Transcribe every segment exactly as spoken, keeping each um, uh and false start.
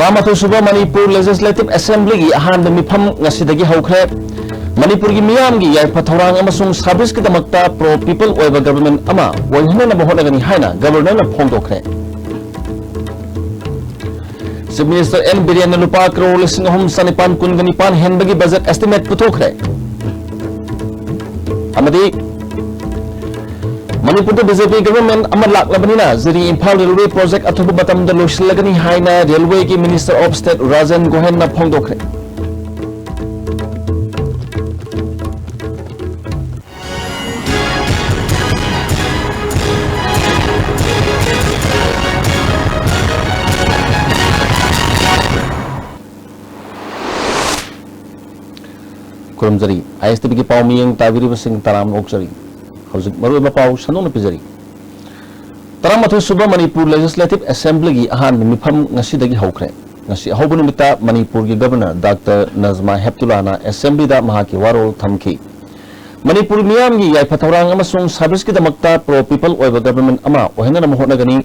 ꯇꯔꯥꯃꯥꯊꯣꯏ ꯁꯨꯕ ꯃꯅꯤꯄꯨꯔ Legislative Assemblyꯒꯤ ꯑꯍꯥꯟꯕ ꯃꯤꯐꯝ ꯉꯁꯤꯗꯒꯤ ꯍꯧꯈ꯭ꯔꯦ꯫ ꯃꯅꯤꯄꯨꯔꯒꯤ ꯃꯤꯌꯥꯝꯒꯤ ꯌꯥꯏꯐ ꯊꯧꯔꯥꯡ ꯑꯃꯁꯨꯡ serviceꯀꯤꯗꯃꯛꯇ pro people ꯑꯣꯏꯕ government ꯑꯃ ꯑꯣꯏꯍꯟꯅꯅꯕ ꯍꯣꯠꯅꯒꯅꯤ ꯍꯥꯏꯅ Governorꯅ ꯐꯣꯡꯗꯣꯛꯈ꯭ꯔꯦ꯫ Chief Minister N ꯕꯤꯔꯦꯟꯅ ꯂꯨꯄꯥ ꯀꯔꯣꯔ ꯂꯤꯁꯤꯡ ꯑꯍꯨꯝ ꯆꯅꯤꯄꯥꯟ ꯀꯨꯟꯒ ꯅꯤꯄꯥꯟ ꯍꯦꯟꯕꯒꯤ budget estimate ꯄꯨꯊꯣꯛꯈ꯭ꯔꯦ꯫ ꯑꯃꯗꯤ ꯃꯅꯤꯄꯨꯔꯗ BJP government ꯑꯃ ꯂꯥꯛꯂꯕꯅꯤꯅ ꯖꯤꯔꯤ ꯏꯝꯐꯥꯜ railway project ꯑꯊꯨꯕ ꯃꯇꯝꯗ ꯂꯣꯏꯁꯤꯜꯂꯒꯅꯤ ꯍꯥꯏꯅ railwayꯒꯤ Minister of State ꯔꯥꯖꯦꯟ ꯒꯣꯍꯦꯟꯅ ꯐꯣꯡꯗꯣꯛꯈ꯭ꯔꯦ꯫ ꯈꯨꯔꯨꯝꯖꯔꯤ꯫ ISTVꯒꯤ ꯄꯥꯎ ꯃꯤꯠꯌꯦꯡ ꯇꯥꯕꯤꯔꯤꯕꯁꯤꯡ ꯇꯔꯥꯝꯅ ꯑꯣꯛꯆꯔꯤ꯫ ꯍꯧꯖꯤꯛ ꯃꯔꯨꯑꯣꯏꯕ ꯄꯥꯎ ꯁꯟꯗꯣꯛꯅ ꯄꯤꯖꯔꯤ꯫ ꯇꯔꯥꯃꯥꯊꯣꯏ ꯁꯨꯕ ꯃꯅꯤꯄꯨꯔ Legislative Assemblyꯒꯤ ꯑꯍꯥꯟꯕ ꯃꯤꯐꯝ ꯉꯁꯤꯗꯒꯤ ꯍꯧꯈ꯭ꯔꯦ꯫ ꯉꯁꯤ ꯑꯍꯧꯕ ꯅꯨꯃꯤꯠꯇ ꯃꯅꯤꯄꯨꯔꯒꯤ Governor Doctor ꯅꯖꯃꯥ ꯍꯦꯞꯇꯨꯂꯥꯅ Assemblyꯗ ꯃꯍꯥꯛꯀꯤ ꯋꯥꯔꯣꯜ ꯊꯝꯈꯤ꯫ ꯃꯅꯤꯄꯨꯔ ꯃꯤꯌꯥꯝꯒꯤ ꯌꯥꯏꯐ ꯊꯧꯔꯥꯡ ꯑꯃꯁꯨꯡ serviceꯀꯤꯗꯃꯛꯇ pro people ꯑꯣꯏꯕ government ꯑꯃ ꯑꯣꯏꯍꯟꯅꯅꯕ ꯍꯣꯠꯅꯒꯅꯤ꯫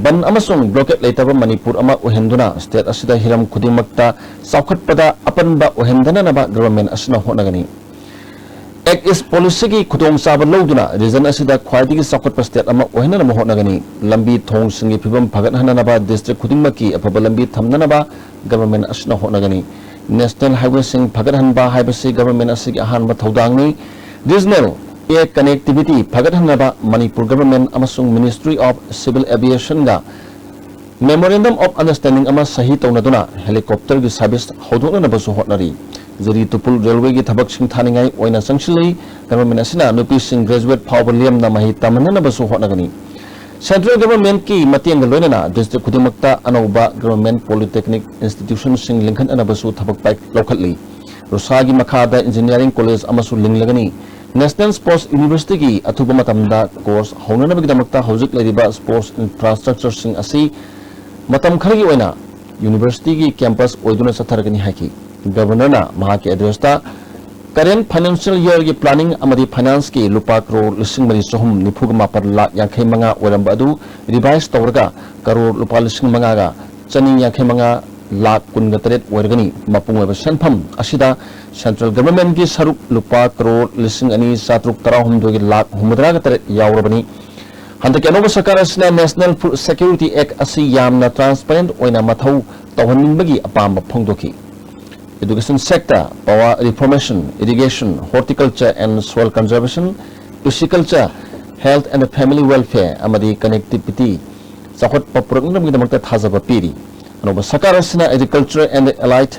ꯕꯟ ꯑꯃꯁꯨꯡ blockade ꯂꯩꯇꯕ ꯃꯅꯤꯄꯨꯔ ꯑꯃ ꯑꯣꯏꯍꯟꯗꯨꯅ state ꯑꯁꯤꯗ ꯍꯤꯔꯝ ꯈꯨꯗꯤꯡꯃꯛꯇ ꯆꯥꯎꯈꯠꯄꯗ ꯑꯄꯟꯕ ꯑꯣꯏꯍꯟꯗꯅꯅꯕ government ꯑꯁꯤꯅ ꯍꯣꯠꯅꯒꯅꯤ꯫ Act East policyꯒꯤ ꯈꯨꯗꯣꯡꯆꯥꯕ ꯂꯧꯗꯨꯅ region ꯑꯁꯤꯗ ꯈ꯭ꯋꯥꯏꯗꯒꯤ ꯆꯥꯎꯈꯠꯄ state ꯑꯃ ꯑꯣꯏꯍꯟꯅꯅꯕ ꯍꯣꯠꯅꯒꯅꯤ꯫ ꯂꯝꯕꯤ ꯊꯣꯡꯁꯤꯡꯒꯤ ꯐꯤꯕꯝ ꯐꯒꯠꯍꯟꯅꯅꯕ district ꯈꯨꯗꯤꯡꯃꯛꯀꯤ ꯑꯐꯕ ꯂꯝꯕꯤ ꯊꯝꯅꯅꯕ government ꯑꯁꯤꯅ ꯍꯣꯠꯅꯒꯅꯤ꯫ National highwayꯁꯤꯡ ꯐꯒꯠꯍꯟꯕ ꯍꯥꯏꯕꯁꯤ government ꯑꯁꯤꯒꯤ ꯑꯍꯥꯟꯕ ꯊꯧꯗꯥꯡꯅꯤ꯫ Regional air connectivity ꯐꯒꯠꯍꯟꯅꯕ ꯃꯅꯤꯄꯨꯔ government ꯑꯃꯁꯨꯡ Ministry of Civil Aviationꯒ Memorandum of Understanding ꯑꯃ ꯁꯍꯤ ꯇꯧꯅꯗꯨꯅ helicopterꯒꯤ service ꯍꯧꯗꯣꯛꯅꯅꯕꯁꯨ ꯍꯣꯠꯅꯔꯤ꯫ ꯖꯤꯔꯤ ꯇꯨꯄꯨꯜ railwayꯒꯤ ꯊꯕꯛ ꯁꯤꯡꯊꯥꯅꯤꯡꯉꯥꯏ ꯑꯣꯏꯅ ꯆꯪꯁꯤꯜꯂꯤ꯫ Government ꯑꯁꯤꯅ ꯅꯨꯄꯤꯁꯤꯡ graduate ꯐꯥꯎꯕ ꯂꯦꯝꯅ ꯃꯍꯩ ꯇꯝꯍꯟꯅꯅꯕꯁꯨ ꯍꯣꯠꯅꯒꯅꯤ꯫ Central governmentꯀꯤ ꯃꯇꯦꯡꯒ ꯂꯣꯏꯅꯅ district ꯈꯨꯗꯤꯡꯃꯛꯇ ꯑꯅꯧꯕ government polytechnic institutionꯁꯤꯡ ꯂꯤꯡꯈꯠꯅꯅꯕꯁꯨ ꯊꯕꯛ ꯄꯥꯏ-, ꯂꯧꯈꯠꯂꯤ꯫ ꯔꯨꯁꯥꯒꯤ ꯃꯈꯥꯗ engineering college ꯑꯃꯁꯨ ꯂꯤꯡꯂꯒꯅꯤ꯫ National Sports Universityꯒꯤ ꯑꯊꯨꯕ ꯃꯇꯝꯗ course ꯍꯧꯅꯅꯕꯒꯤꯗꯃꯛꯇ ꯍꯧꯖꯤꯛ ꯂꯩꯔꯤꯕ sports infrastructureꯁꯤꯡ ꯑꯁꯤ ꯃꯇꯝ ꯈꯔꯒꯤ ꯑꯣꯏꯅ universityꯒꯤ campus ꯑꯣꯏꯗꯨꯅ ꯆꯠꯊꯔꯒꯅꯤ ꯍꯥꯏꯈꯤ꯫ Governorꯅ ꯃꯍꯥꯛꯀꯤ addressꯇ current financial yearꯒꯤ planning ꯑꯃꯗꯤ financeꯀꯤ ꯂꯨꯄꯥ ꯀꯔꯣꯔ ꯂꯤꯁꯤꯡ ꯃꯔꯤ ꯆꯍꯨꯝ ꯅꯤꯐꯨꯒ ꯃꯥꯄꯟ ꯂꯥꯈ ꯌꯥꯡꯈꯩ ꯃꯉꯥ ꯑꯣꯏꯔꯝꯕ ꯑꯗꯨ revise ꯇꯧꯔꯒ ꯀꯔꯣꯔ ꯂꯨꯄꯥ ꯂꯤꯁꯤꯡ ꯃꯉꯥꯒ ꯆꯅꯤ ꯌꯥꯡꯈꯩ ꯃꯉꯥ ꯂꯥꯈ ꯀꯨꯟꯒ ꯇꯔꯦꯠ ꯑꯣꯏꯔꯒꯅꯤ꯫ ꯃꯄꯨꯡ ꯑꯣꯏꯕ ꯁꯦꯟꯐꯝ ꯑꯁꯤꯗ central governmentꯀꯤ ꯁꯔꯨꯛ ꯂꯨꯄꯥ ꯀꯔꯣꯔ ꯂꯤꯁꯤꯡ ꯑꯅꯤ ꯆꯥꯇ꯭ꯔꯨꯛ ꯇꯔꯥꯍꯨꯝꯗꯣꯏꯒꯤ ꯂꯥꯈ ꯍꯨꯝꯐꯨꯇꯔꯥꯒ ꯇꯔꯦꯠ ꯌꯥꯎꯔꯕꯅꯤ꯫ ꯍꯟꯗꯛꯀꯤ ꯑꯅꯧꯕ ꯁꯔꯀꯥꯔ ꯑꯁꯤꯅ National Food Security Act ꯑꯁꯤ ꯌꯥꯝꯅ transparent ꯑꯣꯏꯅ ꯃꯊꯧ ꯇꯧꯍꯟꯅꯤꯡꯕꯒꯤ ꯑꯄꯥꯝꯕ ꯐꯣꯡꯗꯣꯛꯈꯤ꯫ Education sector, power reformation, irrigation, horticulture and soil conservation, pisciculture, health and family welfare ꯑꯃꯗꯤ connectivity ꯆꯥꯎꯈꯠꯄ ꯄꯨꯔꯛꯅꯕꯒꯤꯗꯃꯛꯇ ꯊꯥꯖꯕ ꯄꯤꯔꯤ꯫ ꯑꯅꯧꯕ ꯁꯔꯀꯥꯔ ꯑꯁꯤꯅ agriculture and allied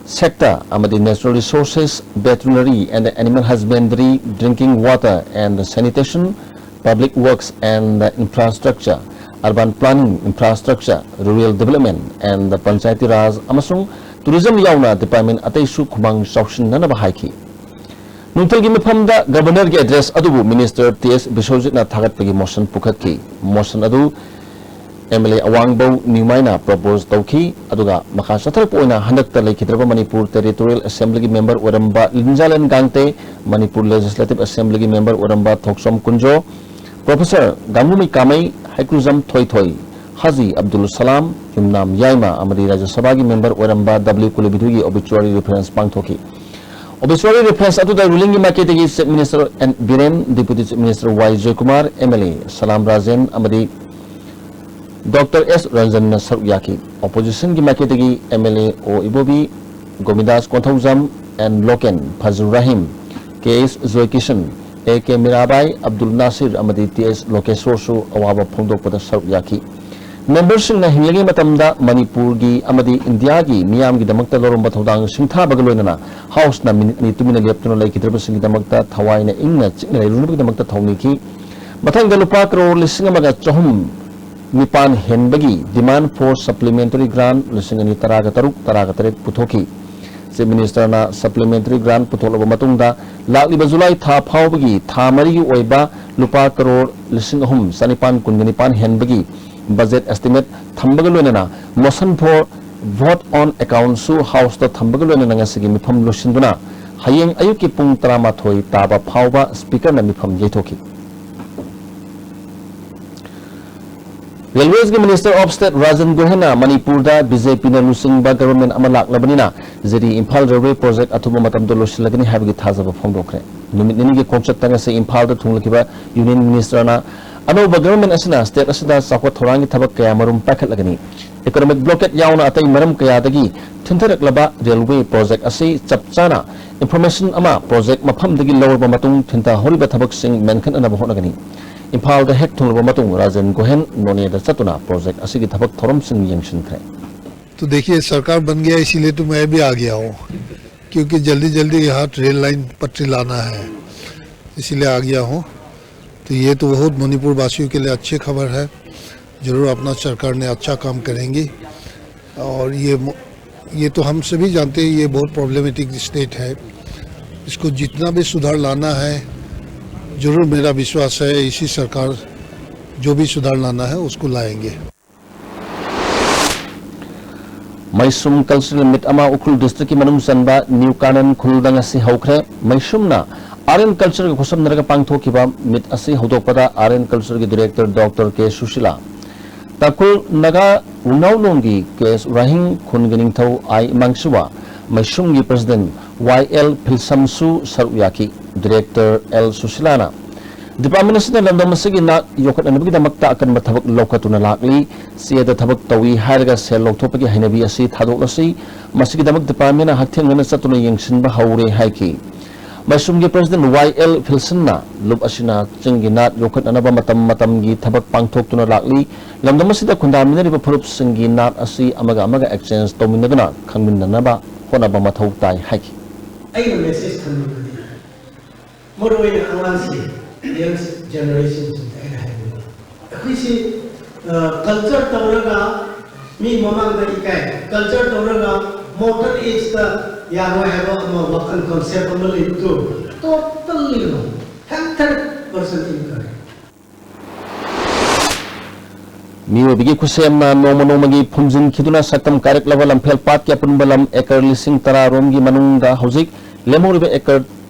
sector ꯑꯃꯗꯤ natural resources, veterinary and animal husbandry, drinking water and sanitation, public works and infrastructure, urban planning, infrastructure, rural development and panchayati raj ꯑꯃꯁꯨꯡ tourism ꯌꯥꯎꯅ department ꯑꯇꯩꯁꯨ ꯈꯨꯃꯥꯡ ꯆꯥꯎꯁꯤꯟꯅꯅꯕ ꯍꯥꯏꯈꯤ꯫ ꯅꯨꯡꯊꯤꯜꯒꯤ ꯃꯤꯐꯝꯗ governorꯒꯤ address ꯑꯗꯨꯕꯨ minister ꯇꯤ ꯑꯦꯁ ꯕꯤꯁ꯭ꯋꯖꯤꯠꯅ ꯊꯥꯒꯠꯄꯒꯤ motion ꯄꯨꯈꯠꯈꯤ꯫ Motion ꯑꯗꯨ MLA ꯑꯋꯥꯡꯕꯧ ꯅꯤꯎꯃꯥꯏꯅ propose ꯇꯧꯈꯤ꯫ ꯑꯗꯨꯒ ꯃꯈꯥ ꯆꯠꯊꯔꯛꯄ ꯑꯣꯏꯅ ꯍꯟꯗꯛꯇ ꯂꯩꯈꯤꯗ꯭ꯔꯕ ꯃꯅꯤꯄꯨꯔ Territorial Assemblyꯒꯤ member ꯑꯣꯏꯔꯝꯕ ꯂꯤꯟꯖꯥꯂꯦꯟ ꯒꯥꯡꯇꯦ, ꯃꯅꯤꯄꯨꯔ Legislative Assemblyꯒꯤ member ꯑꯣꯏꯔꯝꯕ ꯊꯣꯛꯆꯣꯝ ꯀꯨꯟꯖꯣ, Professor ꯒꯥꯡꯉꯨꯃꯩ ꯀꯥꯃꯩ, ꯍꯩꯀ꯭ꯔꯨꯖꯝ ꯊꯣꯏꯊꯣꯏ, ꯍꯥꯖꯤ ꯑꯕꯗꯨꯜ ꯁꯂꯥꯝ, ꯌꯨꯝꯅꯥꯝ ꯌꯥꯏꯃ ꯑꯃꯗꯤ ꯔꯥꯖ꯭ꯌ ꯁꯚꯥꯒꯤ member ꯑꯣꯏꯔꯝꯕ ꯗꯕ꯭ꯂꯤꯎ ꯀꯨꯂꯕꯤꯊꯣꯏꯒꯤ obituary reference ꯄꯥꯡꯊꯣꯛꯈꯤ꯫ Obituary reference ꯑꯗꯨꯗ rulingꯒꯤ ꯃꯥꯏꯀꯩꯗꯒꯤ Chief Minister N Biren, Deputy Chief Minister Y Joykumar, MLA Salam Rajen ꯑꯃꯗꯤ Doctor ꯑꯦꯁ ꯔꯟꯖꯟꯅ ꯁꯔꯨꯛ ꯌꯥꯈꯤ꯫ Oppositionꯒꯤ ꯃꯥꯏꯀꯩꯗꯒꯤ MLA O Ibobi, Gomidas Konthoujam, N Loken, Fazur Rahim, K S Joykishan, A K Mirabai, Abdul Nasir ꯑꯃꯗꯤ ꯇꯤ ꯑꯦꯁ ꯂꯣꯀꯦꯁꯣꯔꯁꯨ ꯑꯋꯥꯕ ꯐꯣꯡꯗꯣꯛꯄꯗ ꯁꯔꯨꯛ ꯌꯥꯈꯤ꯫ Memberꯁꯤꯡꯅ ꯍꯤꯡꯂꯤꯉꯩ ꯃꯇꯝꯗ ꯃꯅꯤꯄꯨꯔꯒꯤ ꯑꯃꯗꯤ ꯏꯟꯗꯤꯌꯥꯒꯤ ꯃꯤꯌꯥꯝꯒꯤꯗꯃꯛꯇ ꯂꯧꯔꯝꯕ ꯊꯧꯗꯥꯡ ꯁꯤꯡꯊꯥꯕꯒ ꯂꯣꯏꯅꯅ Houseꯅ minute ꯑꯅꯤ ꯇꯨꯃꯤꯟꯅ ꯂꯦꯞꯇꯨꯅ ꯂꯩꯈꯤꯗ꯭ꯔꯕꯁꯤꯡꯒꯤꯗꯃꯛꯇ ꯊꯋꯥꯏꯅ ꯏꯪꯅ ꯆꯤꯛꯅ ꯂꯩꯔꯨꯅꯕꯒꯤꯗꯃꯛꯇ ꯊꯧꯅꯤꯈꯤ꯫ ꯃꯊꯪꯗ ꯂꯨꯄꯥ ꯀꯔꯣꯔ ꯂꯤꯁꯤꯡ ꯑꯃꯒ ꯆꯍꯨꯝ ꯅꯤꯄꯥꯟ ꯍꯦꯟꯕꯒꯤ demand for supplementary grant ꯂꯤꯁꯤꯡ ꯑꯅꯤ ꯇꯔꯥꯒ ꯇꯔꯨꯛ, ꯇꯔꯥꯒ ꯇꯔꯦꯠ ꯄꯨꯊꯣꯛꯈꯤ꯫ Chief Ministerꯅ supplementary grant ꯄꯨꯊꯣꯛꯂꯕ ꯃꯇꯨꯡꯗ ꯂꯥꯛꯂꯤꯕ ꯖꯨꯂꯥꯏ ꯊꯥ ꯐꯥꯎꯕꯒꯤ ꯊꯥ ꯃꯔꯤꯒꯤ ꯑꯣꯏꯕ ꯂꯨꯄꯥ ꯀꯔꯣꯔ ꯂꯤꯁꯤꯡ ꯑꯍꯨꯝ ꯆꯅꯤꯄꯥꯟ ꯀꯨꯟꯒ ꯅꯤꯄꯥꯟ ꯍꯦꯟꯕꯒꯤ budget estimate ꯊꯝꯕꯒ ꯂꯣꯏꯅꯅ motion for vote on accountꯁꯨ Houseꯇ ꯊꯝꯕꯒ ꯂꯣꯏꯅꯅ ꯉꯁꯤꯒꯤ ꯃꯤꯐꯝ ꯂꯣꯏꯁꯤꯟꯗꯨꯅ ꯍꯌꯦꯡ ꯑꯌꯨꯛꯀꯤ ꯄꯨꯡ ꯇꯔꯥꯃꯥꯊꯣꯏ ꯇꯥꯕ ꯐꯥꯎꯕ Speakerꯅ ꯃꯤꯐꯝ ꯌꯩꯊꯣꯛꯈꯤ꯫ Railways ꯒꯤ Minister of State ꯔꯥꯖꯟ ꯒꯣꯍꯦꯟꯅ ꯃꯅꯤꯄꯨꯔꯗ BJP ꯅ ꯂꯨꯆꯤꯡꯕ government ꯑꯃ ꯂꯥꯛꯂꯕꯅꯤꯅ ꯖꯤꯔꯤ ꯏꯝꯐꯥꯜ railway project ꯑꯊꯨꯕ ꯃꯇꯝꯗ ꯂꯣꯏꯁꯤꯜꯂꯒꯅꯤ ꯍꯥꯏꯕꯒꯤ ꯊꯥꯖꯕ ꯐꯣꯡꯗꯣꯛꯈ꯭ꯔꯦ꯫ ꯅꯨꯃꯤꯠ ꯅꯤꯅꯤꯒꯤ ꯈꯣꯡꯆꯠꯇ ꯉꯁꯤ ꯏꯝꯐꯥꯜꯗ ꯊꯨꯡꯂꯈꯤꯕ Union Minister ꯅ ꯑꯅꯧꯕ government ꯑꯁꯤꯅ state ꯑꯁꯤꯗ ꯆꯥꯎꯈꯠ ꯊꯧꯔꯥꯡꯒꯤ ꯊꯕꯛ ꯀꯌꯥ ꯃꯔꯨꯝ ꯄꯥꯏꯈꯠꯂꯒꯅꯤ꯫ Economic blockade ꯌꯥꯎꯅ ꯑꯇꯩ ꯃꯔꯝ ꯀꯌꯥꯗꯒꯤ ꯊꯤꯟꯊꯔꯛꯂꯕ railway project ꯑꯁꯤ ꯆꯞ ꯆꯥꯅ information ꯑꯃ project ꯃꯐꯝꯗꯒꯤ ꯂꯧꯔꯕ ꯃꯇꯨꯡ ꯊꯤꯟꯊꯍꯧꯔꯤꯕ ꯊꯕꯛꯁꯤꯡ ꯃꯦꯟꯈꯠꯅꯅꯕ ꯍꯣꯠꯅꯒꯅꯤ꯫ ꯏꯝꯐꯥꯜꯗ ꯍꯦꯛ ꯊꯨꯡꯂꯕ ꯃꯇꯨꯡ ꯔꯥꯖꯦꯟ ꯒꯣꯍꯦꯟ ꯅꯣꯅꯦꯗ ꯆꯠꯇꯨꯅ project ꯑꯁꯤꯒꯤ ꯊꯕꯛ ꯊꯧꯔꯝꯁꯤꯡ ꯌꯦꯡꯁꯤꯟꯈ꯭ꯔꯦ꯫ तो देखिए, सरकार बन गया, इसीलिए तो मैं भी आ गया हूँ, क्योंकि जल्दी जल्दी यहाँ रेल लाइन पटरी लाना है, इसीलिए आ गया हूँ। तो ये तो बहुत मणिपुर वासियों के लिए अच्छी खबर है। ज़रूर अपना सरकार ने अच्छा काम करेंगी। और ये मो- ये तो हम सभी जानते हैं, ये बहुत प्रॉब्लमेटिक स्टेट है। इसको जितना भी सुधार लाना है, ज़रूर मेरा विश्वास है इसी सरकार जो भी सुधार लाना है उसको लाएंगे। ꯃꯩꯁꯨꯝ cultural meet ꯑꯃ ꯎꯈ꯭ꯔꯨꯜ district ꯀꯤ ꯃꯅꯨꯡ ꯆꯟꯕ ꯅ꯭ꯌꯨ ꯀꯥꯅꯟ ꯈꯨꯜꯗ ꯉꯁꯤ ꯍꯧꯈ꯭ꯔꯦ꯫ ꯃꯩꯁꯨꯝꯅ Art and Culture ꯒ ꯈꯨꯠꯁꯝꯅꯔꯒ ꯄꯥꯡꯊꯣꯛꯈꯤꯕ meet ꯑꯁꯤ ꯍꯧꯗꯣꯛꯄꯗ Art and Culture ꯒꯤ director Doctor K ꯁꯨꯁꯤꯂꯥ, ꯇꯥꯡꯈꯨꯜ ꯅꯥꯒꯥ ꯋꯨꯡꯅꯥꯎꯂꯣꯟꯒꯤ ꯀꯦ ꯔꯥꯍꯤꯡ, ꯈꯨꯟꯒꯤ ꯅꯤꯡꯊꯧ ꯑꯥꯏ ꯃꯥꯡꯁꯨꯋꯥ, ꯃꯩꯁꯨꯝꯒꯤ president ꯋꯥꯏ ꯑꯦꯜ ꯐꯤꯜꯁꯝꯁꯨ ꯁꯔꯨꯛ ꯌꯥꯈꯤ꯫ Director ꯑꯦꯜ ꯁꯨꯁꯤꯂꯥꯅ department ꯑꯁꯤꯅ ꯂꯝꯗꯝ ꯑꯁꯤꯒꯤ ꯅꯥꯠ ꯌꯣꯛꯈꯠꯅꯅꯕꯒꯤꯗꯃꯛꯇ ꯑꯀꯟꯕ ꯊꯕꯛ ꯂꯧꯈꯠꯇꯨꯅ ꯂꯥꯛꯂꯤ꯫ ꯆꯦꯗ ꯊꯕꯛ ꯇꯧꯏ ꯍꯥꯏꯔꯒ ꯁꯦꯜ ꯂꯧꯊꯣꯛꯄꯒꯤ ꯍꯩꯅꯕꯤ ꯑꯁꯤ ꯊꯥꯗꯣꯛꯂꯁꯤ꯫ ꯃꯁꯤꯒꯤꯗꯃꯛ department ꯅ ꯍꯛꯊꯦꯡꯅꯅ ꯆꯠꯇꯨꯅ ꯌꯦꯡꯁꯤꯟꯕ ꯍꯧꯔꯦ ꯍꯥꯏꯈꯤ꯫ ꯃꯩꯁꯨꯝꯒꯤ president ꯋꯥꯏ ꯑꯦꯜ ꯐꯤꯜꯁꯟꯅ ꯂꯨꯞ ꯑꯁꯤꯅ ꯆꯤꯡꯒꯤ ꯅꯥꯠ ꯌꯣꯛꯈꯠꯅꯅꯕ ꯃꯇꯝ ꯃꯇꯝꯒꯤ ꯊꯕꯛ ꯄꯥꯡꯊꯣꯛꯇꯨꯅ ꯂꯥꯛꯂꯤ꯫ ꯂꯝꯗꯝ ꯑꯁꯤꯗ ꯈꯨꯟꯗꯥꯃꯤꯟꯅꯔꯤꯕ ꯐꯨꯔꯨꯞꯁꯤꯡꯒꯤ ꯅꯥꯠ ꯑꯁꯤ ꯑꯃꯒ ꯑꯃꯒ exchange ꯇꯧꯃꯤꯟꯅꯗꯨꯅ ꯈꯪꯃꯤꯟꯅꯅꯕ ꯍꯣꯠꯅꯕ ꯃꯊꯧ ꯇꯥꯏ ꯍꯥꯏꯈꯤ꯫ ꯑꯩꯅ message ꯊꯝꯅꯤꯡꯕꯗꯤ ꯃꯔꯨ ꯑꯣꯏꯅ ꯑꯉꯥꯡꯁꯤꯡ, young generation ꯁꯤꯡꯗ ꯑꯩꯅ ꯍꯥꯏꯅꯤꯡꯕ, ꯑꯩꯈꯣꯏꯁꯤ culture ꯇꯧꯔꯒ ꯃꯤ ꯃꯃꯥꯡꯗ ꯏꯀꯥꯏ, culture ꯇꯧꯔꯒ modern age ꯇ ꯌꯥꯔꯣꯏ ꯍꯥꯏꯕ ꯑꯃ ꯋꯥꯈꯜ concept ꯑꯃ ꯂꯩꯕꯗꯨ totally wrong, hundred percent incorrect꯫ ꯃꯤꯑꯣꯏꯕꯒꯤ ꯈꯨꯠꯁꯦꯝꯅ ꯅꯣꯡꯃ ꯅꯣꯡꯃꯒꯤ ꯐꯨꯝꯖꯤꯟꯈꯤꯗꯨꯅ ꯁꯛꯇꯝ ꯀꯥꯏꯔꯛꯂꯕ ꯂꯝꯐꯦꯜ ꯄꯥꯠꯀꯤ ꯑꯄꯨꯟꯕ ꯂꯝ acre ꯂꯤꯁꯤꯡ ꯇꯔꯥ ꯔꯣꯝꯒꯤ ꯃꯅꯨꯡꯗ ꯍꯧꯖꯤꯛ ꯂꯦꯝꯍꯧꯔꯤꯕ acre